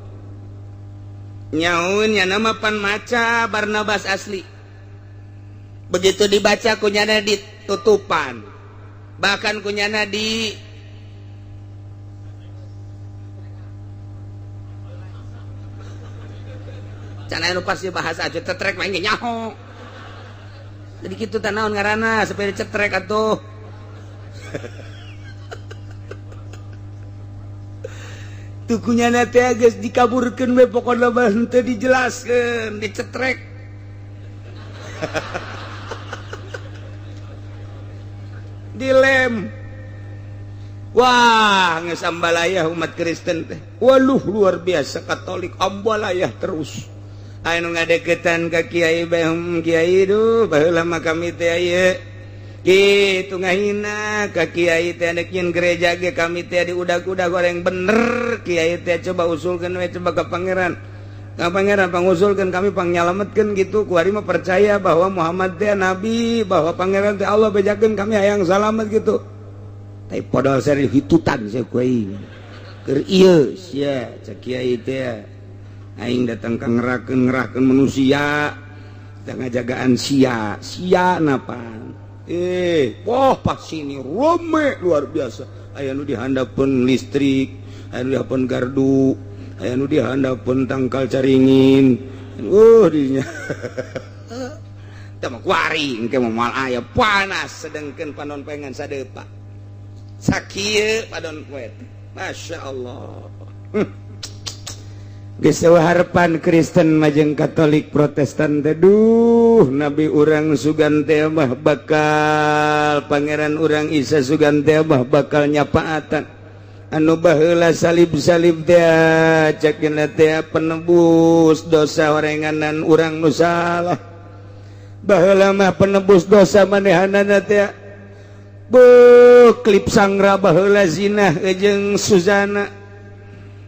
Nyahoeun nya nama pan maca Barnabas asli. Begitu dibaca kunyana ditutupan. Bahkan kunyana di can anu pasti bahasa aja cetrek mah nyaho. Jadi kitu tah naon ngaranna supaya dicetrek atuh. Tuh kunyana teh geus dikaburkeun we, pokona mah henteu dijelaskeun, dicetrek. Dilem. Wah, geus ambalayah umat Kristen teh. Waluh luar biasa Katolik ambalayah terus. Anu ngadeketan ka kiai bae, kiai duh baheula mah kami teh ieu. Kitu ngahina ka kiai teh, nek nyeun gereja ge kami teh diudag-udag goreng bener kiai teh, coba usulkeun we coba ka pangeran. Ka pangeran pangusulkeun kami pangnyalametkeun gitu. Kuari mah percaya bahwa Muhammad teh nabi, bahwa pangeran teh Allah, bejakeun kami hayang salamet gitu. Tapi podol seri hitutan sia ku aing. Keur ieu sia cek kiai teh aing datang ka ngerakeun manusia teh ngajagaan sia, sia napan. Wah pas sini rame luar biasa. Aya nu dihandapeun listrik, aya nu dihandapeun gardu, aya nu dihandapeun tangkal caringin. Dinya. Teh mah kuari engke mah moal aya panas sedengkeun panon pengen sadepa. Sakieu padon poe. Masya Allah. Geus harapan Kristen majeng Katolik Protestan teh duh nabi urang sugan teh mah bakal pangeran urang Isa sugan teh mah bakal nyapaatan anu baheula salib-salib teh cekna teh penebus dosa orenganan urang nu salah baheula mah penebus dosa manehanana teh beuh klip sangra baheula zinah jeung Suzana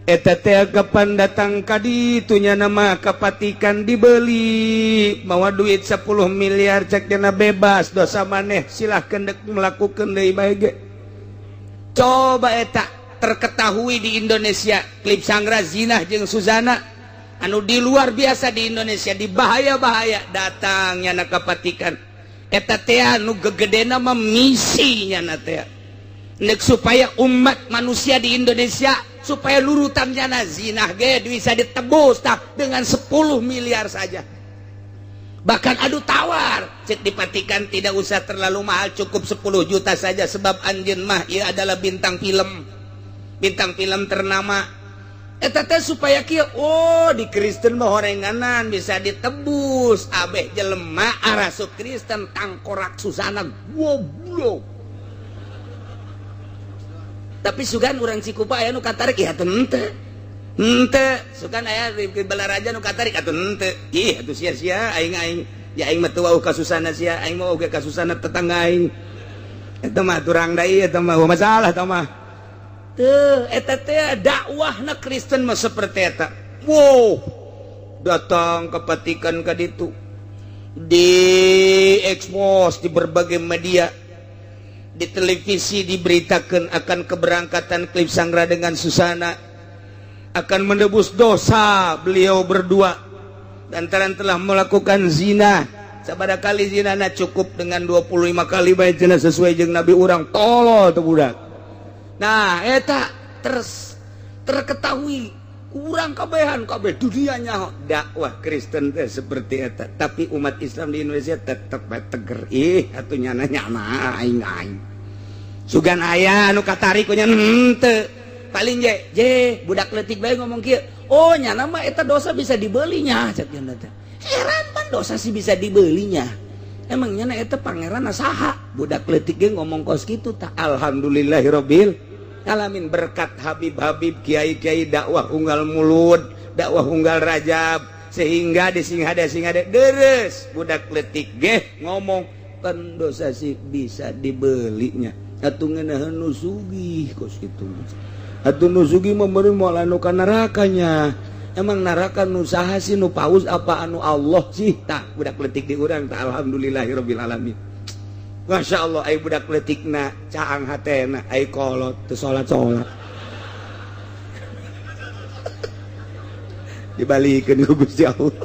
eta teh kapan datang ka ditunya nama kapatikan dibeli mawa duit 10 miliar cek dena bebas dosa maneh silahkan dek melakukan deui bae ge. Coba eta terketahui di Indonesia klip Sangra zinah jeung Suzana anu di luar biasa di Indonesia di bahaya-bahaya datangnya na kapatikan eta teh anu gegedena mah misinya na teh nek supaya umat manusia di Indonesia supaya lurutannya na zinah ge bisa ditebus tak dengan 10 miliar saja. Bahkan adu tawar cek dipatikan tidak usah terlalu mahal cukup 10 juta saja sebab anjeun mah ieu adalah bintang film ternama. Eta teh supaya kieu oh di Kristen mah horenganan bisa ditebus abeh jelema arasup Kristen tangkorak Susana goblok. Tapi sugan urang Cikupa aya nu katarik ya henteu. Henteu sugan aya di Balaraja nu katarik atuh henteu. Ih atuh sia-sia aing aing ya aing mah teu wauh ka Susana sia aing mah oge ka Susana tetangga aing. Eta mah turang deui eta mah masalah eta mah. Teu eta teh dakwahna Kristen mah seperti eta. Wow datang ke Vatikan ka ditu di ekspos di berbagai media di televisi diberitakan akan keberangkatan Klip Sangra dengan Susana akan menebus dosa beliau berdua lantaran telah melakukan zina. Sabada kali zina na cukup dengan 25 kali bae cenah sesuai jeung nabi urang tolol tuh budak. Nah eta terus terketahui kurang kabehan kabeh dunianya dakwah Kristen teh seperti eta tapi umat Islam di Indonesia tetep teger ih atuh nyana nyana aing aing sugan aya anu katarik nya henteu paling je je budak leutik bae ngomong kieu oh nyana mah eta dosa bisa dibelinya cek nya teh heran pan dosa sih bisa dibelinya emang nyana eta pangeran saha budak leutik ge ngomong kos kitu tah alhamdulillahirabbil alamin berkat Habib-habib kiai-kiai dakwah unggal mulud dakwah unggal rajab sehingga di singhade deres budak letik geh ngomong kan dosa sih bisa dibelinya atuh ngeunaheun nu sugih kos kitu atuh nu sugih mah meureun moal anu ka nerakanya emang neraka nu saha sih nu paus apa anu Allah sih tah budak letik di urang tah alhamdulillahirabbil alamin. Masya Allah ay budak letikna caang hatena ay kolot teu salat-salat dibalikeun ku Gusti Allah.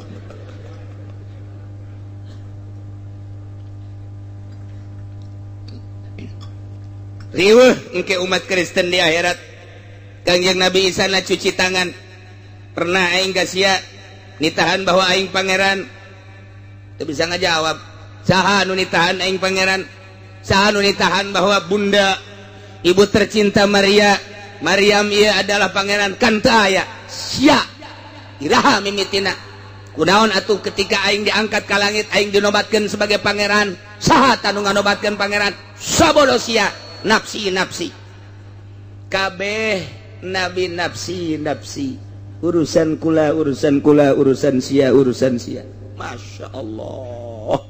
Riweuh engke umat Kristen di akhirat Kangjeng Nabi Isa na cuci tangan pernah aing ka sia nitahan bahwa aing pangeran teu bisa ngajawab. Saha nu nitahan aing pangeran saha nu nitahan bahwa bunda ibu tercinta Maria Maryam ieu adalah pangeran kan teu aya sia iraha mimitina kunaon atuh ketika aing diangkat ka langit aing dinobatkeun sebagai pangeran saha tanu nganobatkeun pangeran sabodo sia nafsi nafsi kabeh nabi nafsi nafsi urusan kula urusan kula urusan sia urusan sia. Masya Allah.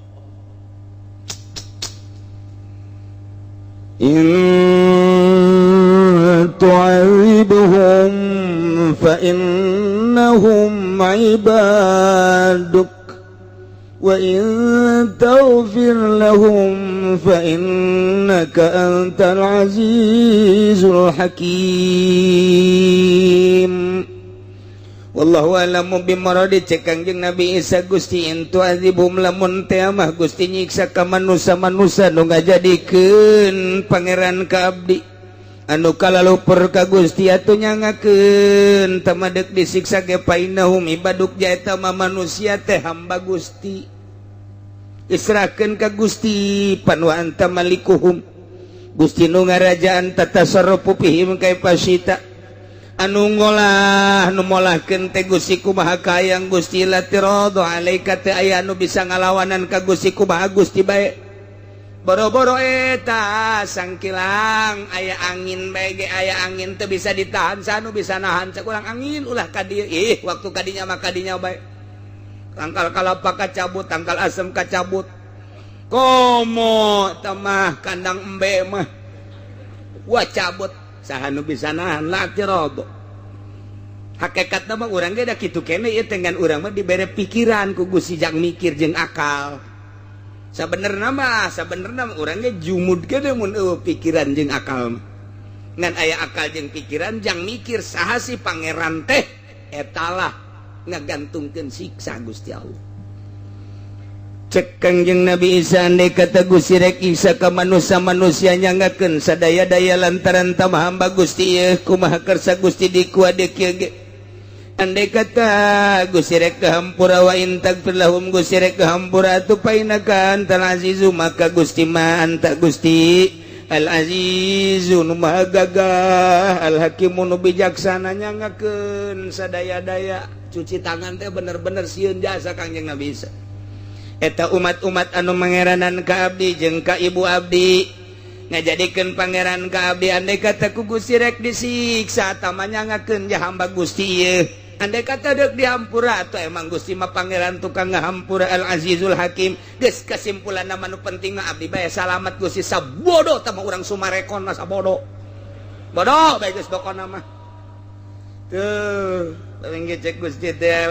In tu'adzibhum fa innahum ibaduk wa in taghfir lahum fa innaka antal azizul hakim. Wallahu a'lamu bimuradi cek Kangjeng Nabi Isa Gusti in tu'adzibhum lamun teh mah Gusti nyiksa ka manusa-manusa nu ngajadikeun pangeran ka abdi anu kalaluper ka Gusti atuh nyangakeun tamadek disiksa ge painahum ibaduk jaeta mah manusia teh hamba Gusti israkeun ka Gusti pan wa anta malikuhum Gusti nu ngarajaan tatasarrufu fihim kaifa syi'ta, anu ngolah nu molahkeun teh Gusti kumaha kayang Gusti. La i'tiradha alaika, teu aya anu bisa ngalawanan ka Gusti, kumaha Gusti bae. Boro-boro eta sangkilang aya angin bae ge, aya angin teu bisa ditahan. Sanu bisa nahan sakurang angin ulah ka dieu? Ih, waktu kadinya mah kadinya bae, tangkal kalapa kacabut, tangkal asem kacabut, komo tamah kandang embe mah wah cabut. Saha nu bisa nahan? La i'tiradha. Hakikat mah urang ge da kitu kene ieu, dengan urang mah dibere pikiran ku Gusti jang mikir jeung akal. Sabenerna mah, sabenerna mah urang ge jumud kene mun eueuh pikiran jeung akal mah. Ngan aya akal jeung pikiran jang mikir saha sih pangeran teh, etalah ngagantungkeun siksa Gusti Allah. Cek Kangjeng Nabi Isa, andai kata Gusti rek Isa ka manusia manusia nyanggakeun sadaya-daya lantaran tamah hamba Gusti ieu, kumaha kersa Gusti dikuade kieu ge? Andai kata Gusti rek hampura, wa in taghfir lahum, Gusti rek hampura atuh, fa innaka antal azizu, maka Gusti ma anta Gusti al azizu nu maha gagah, al hakimu nu bijaksana, nyanggakeun sadaya-daya. Cuci tangan teh bener-bener sieun jasa Kangjeng Nabi Isa. Eta umat-umat anu mangeranan ka abdi jeung ka ibu abdi, ngajadikeun pangeran ka abdi, andai kata ku Gusti rek disiksa tamanya ngakeun ja hamba Gusti ieu. Andai kata deuk dihampura atau emang Gusti mah pangeran tukang ngahampura, Al Azizul Hakim. Geus, kesimpulan nama nu penting mah abdi bae salamat Gusti. Sabodo tah mah urang Sumarekon mah, sabodo bodoh bae geus pokona mah. Tuh paling cek Gusti teh,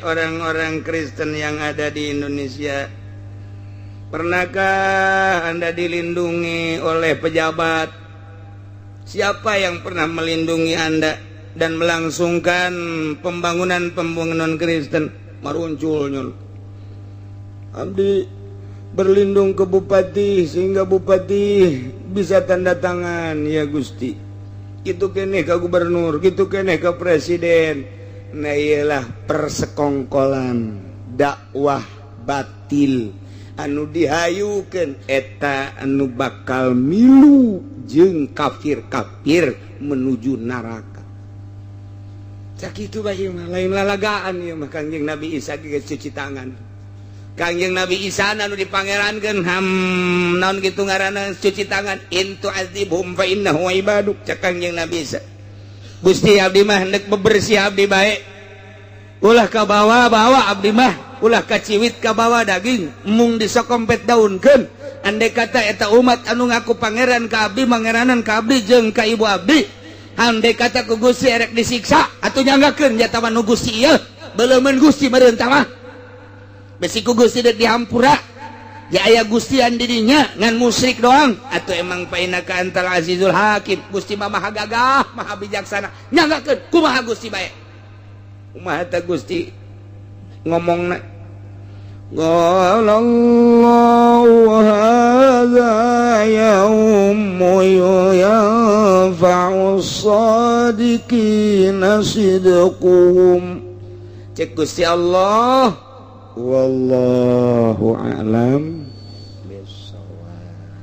orang-orang Kristen yang ada di Indonesia, pernahkah Anda dilindungi oleh pejabat? Siapa yang pernah melindungi Anda dan melangsungkan pembangunan-pembangunan Kristen? Marunculnya. Abdi berlindung ke bupati sehingga bupati bisa tanda tangan ya Gusti. Itu kene ke gubernur, gitu kene ke presiden. Nah, iyalah persekongkolan dakwah batil anu dihayukeun eta anu bakal milu jeung kafir-kafir menuju neraka. Sakitu bae mah, lain lalagaan ieu mah. Kangjeng Nabi Isa geus cuci tangan. Kangjeng Nabi Isa anu dipangerankeun ham naon kitu ngaranna cuci tangan. In tu'adzibhum fa innahu ibaduk, cek Kangjeng Nabi Isa. Gusti, abdi mah hendak bebersih abdi bae, ulah ka bawa-bawa abdi mah, ulah kaciwit ka bawa daging mung disokompet daunkeun. Andai kata eta umat anu ngaku pangeran ka abdi, mangeranan ka abdi jeung ka ibu abdi, andai kata ku Gusti erek disiksa atuh nyanggakeun jata mah nu Gusti ieu beleumeun Gusti meureun tah mah. Besi ku Gusti dek dihampura ya aya Gustian dirinya ngan musyrik doang atau emang fa innaka antal azizul hakim, Gusti mah maha gagah maha bijaksana, nyanggakeun kumaha Gusti bae, kumaha teh Gusti ngomongna. قال الله هذا يوم ينفع الصادقين صدقهم. Cek Gusti Allah. Wallahu a'lam.